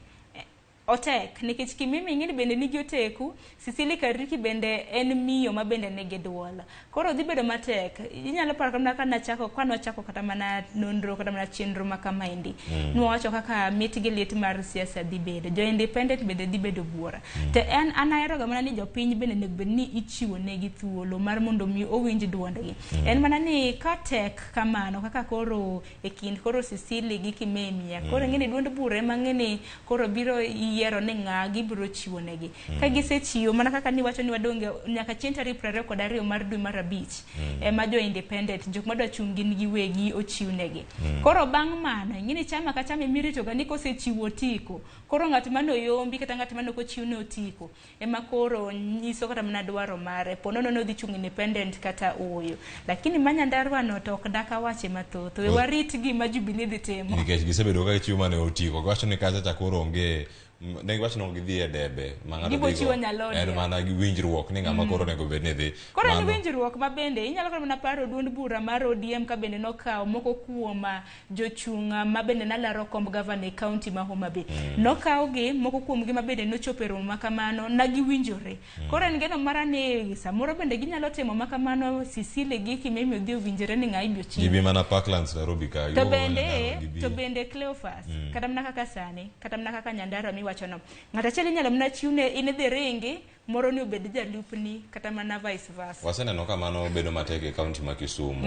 otek nikech Kimimi ing'e ni bende nigi oteku, Sicily Kariuki bende en miyo ma bende nigi duol. Koro dhi bedo matek. Inyalo paro kata mana ka nwachako kata mana nonro kata mana chenro ma kamaendi. Nwawacho kaka mit gi lit mar siasa dhi bedo. Jo independent bende dhi bedo buora. To en an ahero ga mana ni jopiny bende onego bed ni ichiwo negi thuolo mar mondo mi owinj duondgi. En mana ni ka tek kamano kaka koro e kind koro Sicily gi Kimemia. Koro ing'e ni duond bura ema ng'e ni koro biro yiero ni ng'a gibiro chiwo negi. Ka gisechiwo mana kaka niwacho ni wadonge nyaka chieng' tarik 22 mar dwe mar 5 ema jo independent jok madwa chung' gin giwegi ochiw negi. Koro bang' mano ing'e ni chama ka chama emirito ga ni kosechiwo otiko koro ng'at mane oyombi kata ng'at mane ok ochiwne otiko ema koro nyiso kata mana dwaro mare ponono ni odhi chung' independent kata ooyo. Lakini ma Nyandarua no to ok dak awache mathoth. We warit gima Jubilee dhi timo. Nikech gisebedo ka gichiwo mana otiko. Giwacho ni kacha cha koro onge ne giwacho ni ok gidhi e debe ma ng'ato Gibo dhigo. chiwo nyalhodia. En mana gi winjruok ni ng'ama koro onego bed ni dhi. Koro en Mano- winjruok ma bende inyalo kata mana paro duond bura mar ODM ka bende nokawo moko kuom jochung' ma bende nalaro komb gavana e kaunti ma Homa Bay. Nokawgi moko kuomgi ma bende nochopo e romo ma kamano na giwinjore. Koro en geno mara ni samoro bende ginyalo timo ma kamano Sicily gi Kimemi odhi owinjore ni ng'a ibiro chiwo. Gibi mana Parklands Nairobi ka. To giwuok mana bende Nyandarua, gibi. to bende Cleophas kata mana kaka sani kata mana kaka Nyandarua miwacho no ng'at achiel inyalo mana chiwne in idhi ringi moro ni obed jalupni kata mana vice versa. Waseneno ka mano bedo matek e kaunti ma Kisumu.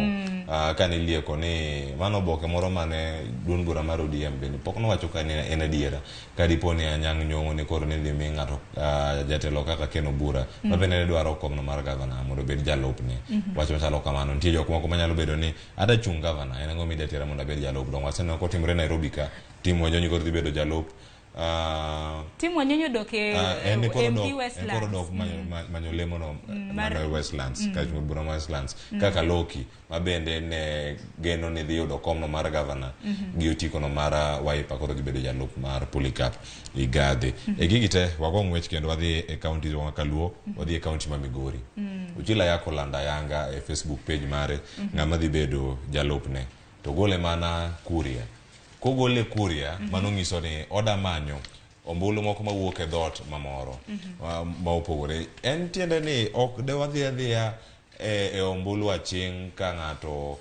Ka nilieko ni mano oboke moro mane duond bura mar ODM bende pok nowacho ka ni en adiera ka dipo ni Anyang' Nyong'o ni koro ni dhi mi ng'ato jatelo kaka Ken Obura ma bende ne dwaro komno mar gavana mondo obed jalupne. Wach machalo kamano nitie jok moko manyalo bedo ni ada chung' gavana en ang'o midwa tera mondo abed jalup dong waseneno kotimore Nairobi ka Tim Wanyonyi koro dhi bedo jalup. Tim Wanyonyi odok e en koro MP dok en koro Westlands. dok manyo lemo no Mar mano e Westlands kar chung' bura ma Westlands kaka Loki ma bende ne geno ni dhi yudo komno mar gavana gi otiko no mar Wiper koro dhi bedo jalup mar Polycarp Igathe. E gigi te wago ng'wech kendo wadhi e counties wa kaluo wadhi e county ma Migori. Uchila Yako olando ayanga e Facebook page mare ng'ama dhi bedo jalupne to gole mana Kuria. Kogole Kuria mano nyiso ni oda manyo ombulu moko mawuok e dhoot mamoro ma opogore. En tiende ni ok de wadhi adhiya e ombulu aching' ka ng'ato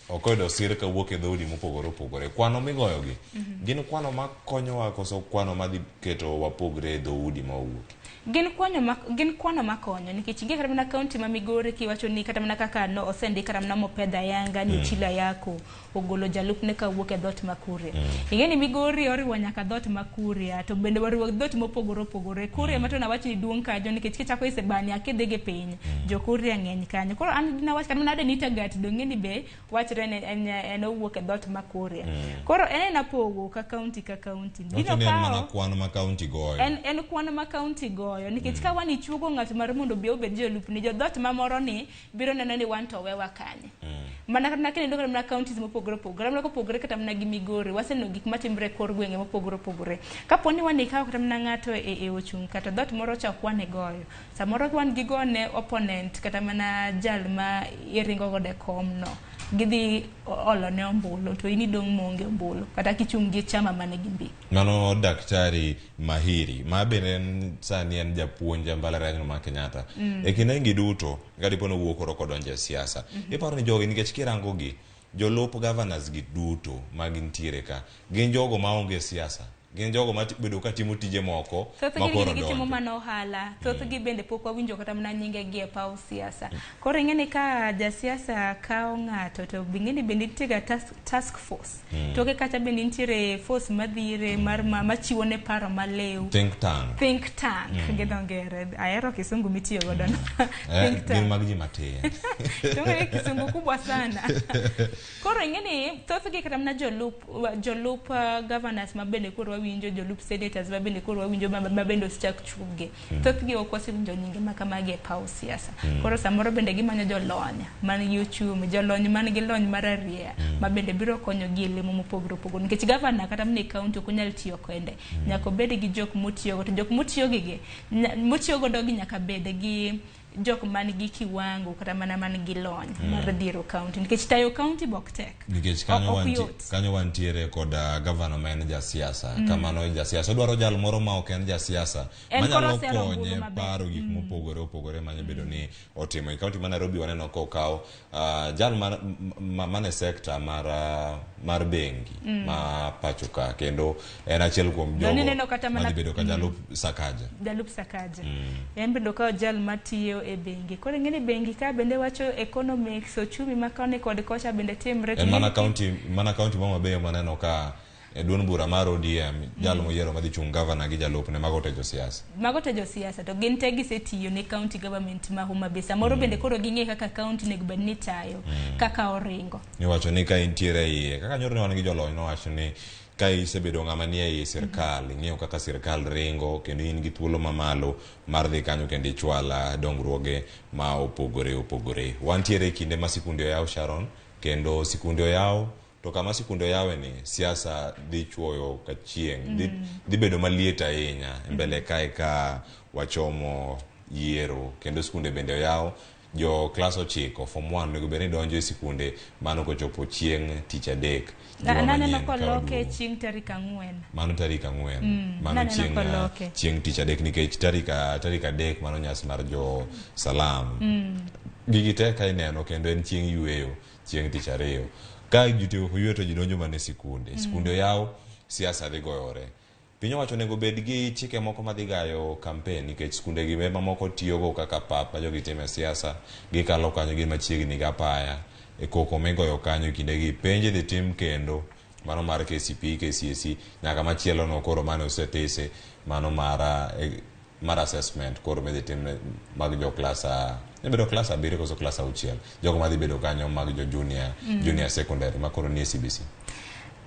ok oyudo sir kawuok e dhoudi mopogore opogore. Kwano migoyogi gin kwano makonyowa koso kwano madhi keto wapogre e dhoudi ma wawuoke? Gin kwano makonyo nikech ing'e kata mana kaunti ma Migori kiwacho ni kata mana kaka no osendik kata mana mopedh ayanga ni Ochilo Ayako ogolo jalupne kawuok e dhoot ma Kuria. Ing'e ni Migori oriwo nyaka dhoot ma Kuria to bende oriwo dhoot mopogore opogore. Kuria ma to nawach ni duong' kanyo nikech kichako Isebania kidhi gi piny jo Kuria ng'eny kanyo. Koro an nawach kata mana Adenita Gat dong' ni be wachre ni en owuok e dhoot ma Kuria. Koro en ena pogo ka kaunti ka kaunti. Wacho ni en mana kwan ma kaunti goyo. En kwan ma kaunti goyo nikech ka wan ichuogo ng'at mar mondo obi obed jalupni jo dhoot mamoro ni biro neno ni wan to wewa kanye. Mana kata kineno kata mana counties mopogore opogore, mana kopogore kata mana gi Migori, waseneno gik matimre e kor gwenge mopogore opogore. Kapo ni wan ikawo kata mana ng'ato e ochung' kata dhoot moro cha ok wan igoyo. Samoro wan gigone opponent kata mana jal ma iringo godo e kom no. Gidhi olo ne ombulu to in idong' maonge ombulu kata kichung' gi chama mane gi mbi. Mano Daktari Mahiri ma bende en sani en japuonj e mbalariany ma Kenyatta. E kinde gi duto kadipo ni owuok koro kodonjo e siasa. Iparo ni jogi nikech kirango gi jolup governors gi duto ma gintiere ka gin jogo maonge siasa. Gin jogo ma bedo ka timo tije moko Thothgi ma koro gitimo donjo. mana ohala, thothgi bende pok wawinjo kata mana nyinge gi e paw siasa. Koro ing'e ni ka jasiasa kawo ng'ato to ing'e ni bende nitie ga task force. Toke kacha bende nitiere force madhire mar machiwo ne paro maliw. Think tank. Think tank gi dho ngere. Ahero kisungu mitiyo godo no. Think Gin tank. mag ji matin. To ng'e kisungu kubwa sana. Koro ing'e ni thothgi kata mana jolup governors ma bende koro wawinjo, jolup senators ma bende koro wawinjo ma bende osechak chung'e. Thothgi ok wasewinjo nyinge ma kamagi e paw siasa. Koro samoro bende gimanyo jolony man gi ochumi, jolony man gi lony mar arieya ma bende biro konyo gi e lemo mopogore opogore. Nikech governor kata mana e county ok onyal tiyo kende. Nyaka obed gi jok motiyogo to jok motiyo gi motiyo godo gi nyaka bed gi jok man gi kiwango kata mana man gi lony mar dhiro county nikech tayo county bok tek. Nikech kanyo Ok yot. kanyo wantiere kod gavana ma en jasiasa. Kamano jasiasa odwaro jal moro ma ok en jasiasa En manyalo koro osero ombulu konye maber. paro gik mopogore opogore manya bedo ni otimo. E county ma Nairobi waneno kokaw jal mar, mane sekta mar bengi ma pacho ka kendo en achiel kuom jogo nineno kata mana- madhi bedo ka jalup Sakaja. Jalup Sakaja. En bende okawo jal matiyo e bengi. Koro ing'e ni bengi ka bende wacho economics, ochumi ma koni kod kocha bende timre. En mana county ma Homa Bay maneno ka e duond bura mar ODM jal moyiero madhi chung' gavana gi jalupne mago te josiasa. Mago te josiasa to gin te gisetiyo ne county government ma Homa Bay. Samoro bende koro ging'e kaka county onego bed ni tayo, kaka oringo. Niwacho ni ka intiere e iye kaka nyoro ne wan gi jolony nowacho ni ka isebedo ng'ama nie ei sirkal ing'eyo kaka sirkal ringo kendo in gi thuolo mamalo mar dhi kanyo kendo ichwal dongruoge ma opogore opogore. Wantiere e kinde ma sikunde oyaw Sharon kendo sikunde oyaw to kama sikunde oyawe ni siasa dhi chuoyo ka chieng' dhi bedo maliet ahinya e mbele kae ka wachomo yiero kendo sikunde bende oyaw jo klas 9 form 1 onego bed ni donjo e sikunde mano kochopo chieng' tich adek. Juma Naneno manyien ka koloke waduogo. chieng' tarik 4. Mano tarik 4. Mano naneno koloke. chieng' tich adek nikech tarik 3 mano nyasi mar jo Salam. Gigi te ka ineno kendo en chieng' yueyo chieng' tich ariyo. Ka ji otieko yueyo to ji donjo mana e sikunde. Sikunde oyaw, siasa dhi goyore. Piny owacho onego bed gi chike moko madhi gayo campaign nikech sikunde gi mamoko tiyogo kaka pap ma jogi time siasa, gikalo kanyo gin machiegni gi apaya, e koko migoyo kanyo e kindegi penj idhi tim kendo mano mar KCPE, KCSE nyaka machielo no koro mane osetise mano mar assessment koro midhi tim mag jo klas ibedo klas 7 koso klas 6 jogo madhi bedo kanyo mag jo junior secondary ma koro nie CBC.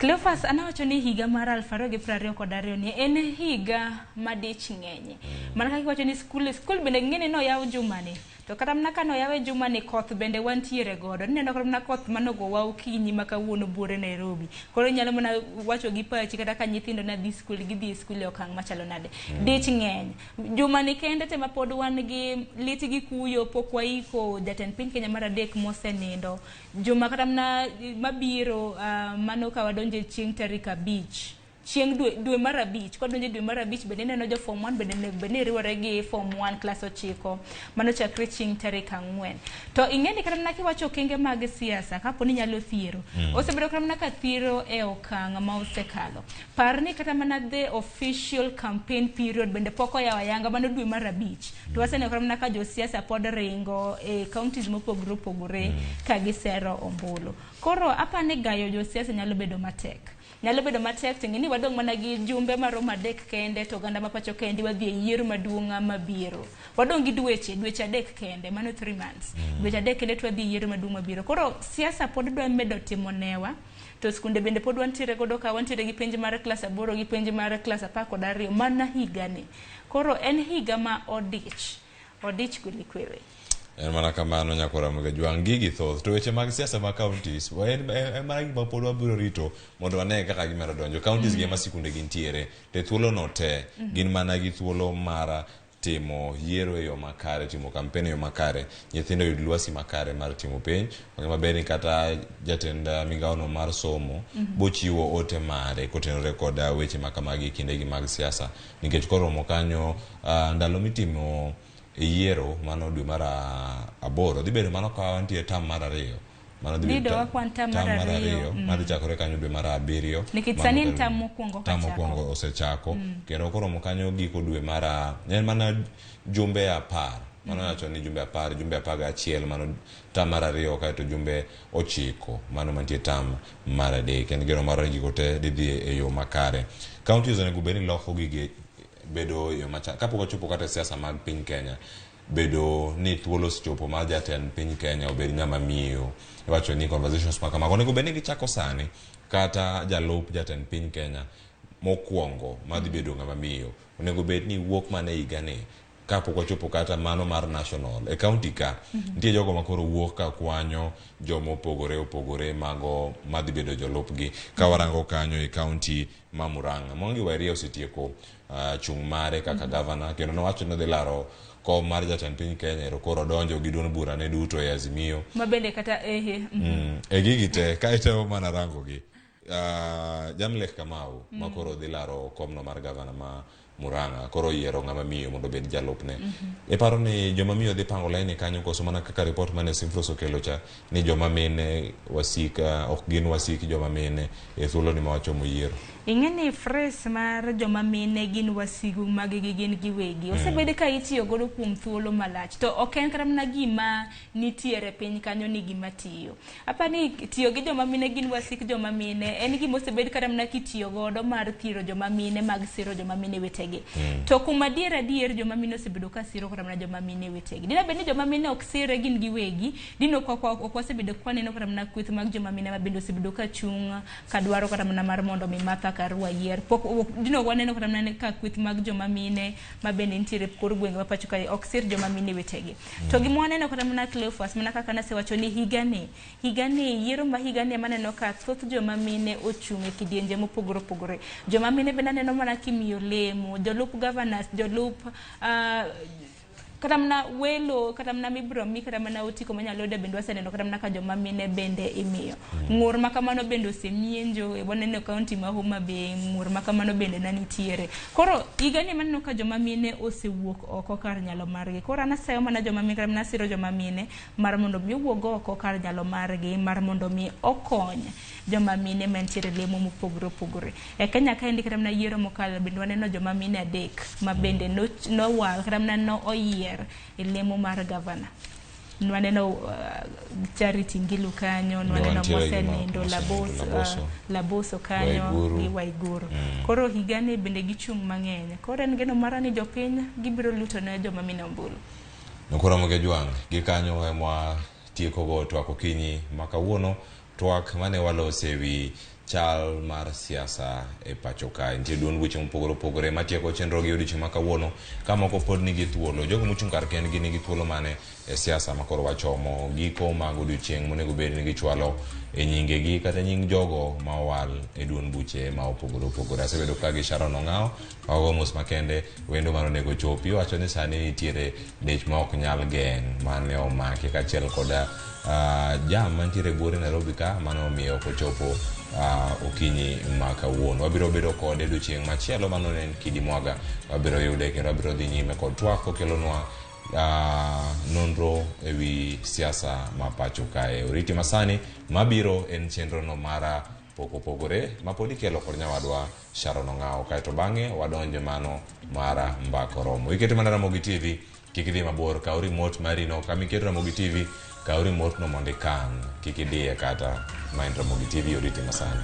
Cleophas, anawacho ni higa mar 2022 ni en higa ma dich ng'enye. Mana kaka iwacho ni skul bende ng'eni noyaw jumani. To kata mana ka noyawe jumani, koth bende wantiere godo. Ineno kata mana koth manogowa okinyi ma kawuono buore Nairobi. Koro inyalo mana wacho gi pachi kata ka nyithindo ne dhi skul, gidhi e skul e okang' machalo nade. Dich ng'eny. Jumani kende tema pod wan gi lit gi kuyo, pok waiko jatend piny Kenya mar adek mosenindo. Juma kata mana mabiro, mano ka wadonjo e chieng' tarik 5, chieng' dwe mar 5, kwadonjo e dwe mar 5 bende ineno jo form 1 bende onego bed ni riwore gi form 1 klas 9, mano chakre chieng' tarik 4. To ing'e ni kata mana kiwacho okenge mag siasa, kapo ni nyalo thiero, osebedo kata mana ka thiro e okang' ma osekalo. Par ni kata mana the official campaign period bende pok oyawo ayanga, mano dwe mar 5. To waseneno kata mana ka josiasa pod ringo e counties mopogore opogore ka gisero ombulu. Koro apani gayo josiasa nyalo bedo matek. Nyalo bedo matek to ing'e ni wadong' mana gi jumbe maromo 3 kende, to oganda ma pacho kendi wadhi e yiero maduong' mabiro. Wadong' gi dweche 3 kende, mano 3 months. Dweche 3 kende to wadhi e yiero maduong' mabiro. Koro siasa pod dwa medo timo newa, to skunde bende pod wantiere godo ka, wantiere gi penj mar klas 8 gi penj mar klas 12 mana higani. Koro en higa ma odich, odich kweli kweli. En mana kamano nyakwara Jwang' gigi thoth. To weche mag siasa mag counties, en mana gima pod wabiro rito mondo wane kaka gimedo donjo. Counties gi ema sikunde gintiere, to thuolo no te gin mana gi thuolo mar timo yiero e yo makare, timo campaign e yo makare, nyithindo yud lwasi makare mar timo penj. Wang'e maber ni kata jatend migawono mar somo bochiwo ote mare kotenore kod weche makamagi e kindegi mag siasa, nikech koromo kanyo ndalo mitimo yiero mano dwe mar 8 dhi bedo mano ka wantie term mar 2. Mano dhi bedo term mar 2 madhi chakore kanyo dwe mar 7. Nikech sani en term mokwongo term mokwongo osechako. Kendo koromo kanyo giko dwe mar en mana jumbe 10. Mano wacho ni jumbe 10, jumbe 11, mano term mar 2 kaeto jumbe 9 mano mantie term mar 3. En geno mar gigo te dhi dhi e yo makare. Counties onego bed ni loko gige bedo yo macha kapok ochopo kata siasa mag piny Kenya, bedo ni thuolo osechopo mar jatend piny Kenya obed ng'ama miyo. Iwacho ni conversations ma kamago onego bed ni gichako sani, kata jalup jatend piny Kenya mokwongo madhi bedo ng'ama miyo onego bed ni wuok mana e higani kapok ochopo kata mano mar national. E county ka nitie jogo ma koro wuok ka kwanyo joma opogore opogore mago madhi bedo jolupgi. Ka warango kanyo e county ma Murang'a, Mwangi Wa Iria osetieko chung' mare kaka governor, kendo nowacho ni odhi laro kom mar jatend piny Kenya, ero koro odonjo gi duond bura ne duto e Azimio. Ma bende kata ehe. E gigi te ka itemo mana rango gi Jamlek Kamau ma koro dhi laro komno mar governor ma Murang'a, koro yiero ng'ama miyo mondo obed jalupne. Iparo ni joma miyo dhi pango laini kanyo koso mana kaka report mane Simfros okelo cha ni joma mine wasik ok gin wasik joma mine e thuolo ni ma wachomo yiero? Ing'e ni phrase mar joma mine gin wasigu mag gi gin giwegi osebed ka itiyo godo kuom thuolo malach, to ok en kata mana gima nitiere piny kanyo ni gima tiyo. Apani tiyo gi joma mine gin wasik joma mine en gima osebed kata mana kitiyo godo mar thiro joma mine mag siro joma mine wetegi. To kuom adier adier joma mine osebedo ka siro kata mana joma mine wetegi. Dine bed ni joma mine ok sire gin giwegi, dine ok wasebedo ka waneno kata mana kweth mag joma mine ma bende osebedo ka chung' ka dwaro kata mana mar mondo mi Martha Karua yier. Pok dine ok waneno kata mana ka kweth mag joma mine ma bende nitiere kor gwenge ma pacho kae ok sir joma mine wetegi. To gima waneno kata mana Cleophas, mana kaka nasewacho ni higani yiero ma higani ema aneno ka thoth joma mine ochung' e kidienje mopogore opogore. Joma mine bende aneno mana kimiyo lemo, jolup governors, jolup kata mana welo, kata mana mibiro mi, kata mana otiko manyalo yudo bende waseneno kata mana ka joma mine bende imiyo. Ng'ur ma kamano bende osemienjo, waneno e county ma Homa Bay, ng'ur ma kamano bende ne nitiere. Koro higani maneno ka joma mine osewuok oko kar nyalo margi. Koro an asayo mana joma mine, kata mana asiro joma mine mar mondo mi owuog oko kar nyalo margi, mar mondo mi okony joma mine mantiere lemo mopogore opogore. E Kenya kaendi kata mana yiero mokalo bende waneno joma mine 3 ma bende nowal kata mana no oyier e lemo mar gavana. Nwaneno Charity Ngilu kanyo, nwaneno Mosenindo, Laboso kanyo gi Waiguru. Koro higani bende gichung' mang'eny. Koro en geno mara ni jopiny gibiro luto ne joma mine ombulu. Nokoromo gi Jwang' gi kanyo emwa tieko go twak okinyi ma kawuono, twak mane walose wi chal mar siasa e pacho kae. Nitie duond buche mopogore opogore matieko chenro gi odiochieng' ma kawuono ka moko pod nigi thuolo. Jogo mochung' kar kendgi nigi thuolo mane e siasa ma koro wachomo giko mag odiochieng' monego bed ni gichwalo e nyingegi kata nying jogo ma owal e duond buche ma opogore opogore. Asebedo ka gi Sharon Ong'awo, wago mos makende wendo mane onego chopi wacho ni sani nitiere dich ma ok nyal geng' mane omake kaachiel koda jam mantiere buore Nairobi ka mano omiyo ok ochopo okinyi ma kawuono. Wabiro bedo kode odiochieng' machielo mano ne en Kidi Mwaga, wabiro yude kendo wabiro dhi nyime kod twak kokelonwa nonro ewi siasa ma pacho kae. Oriti masani mabiro en chenro no mara pok opogore ma pod ikelo kod nyawadwa Sharon Ong'awo, kaeto bang'e wadonje mano mara mbaka oromo. Iketo mana Ramogi TV, kik idhi mabor, kaw remote mari no kama iketo Ramogi TV, kaw remote no mondo ikan, kik idiye kata. Ma en Ramogi TV, oriti masani.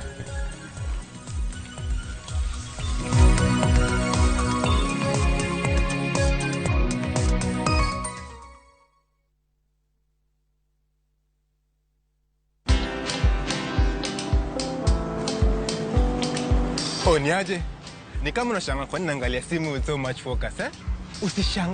Oh, ni aje? Ni kama unashangaa kwa nini naangalia simu with so much focus, eh? Usishangae.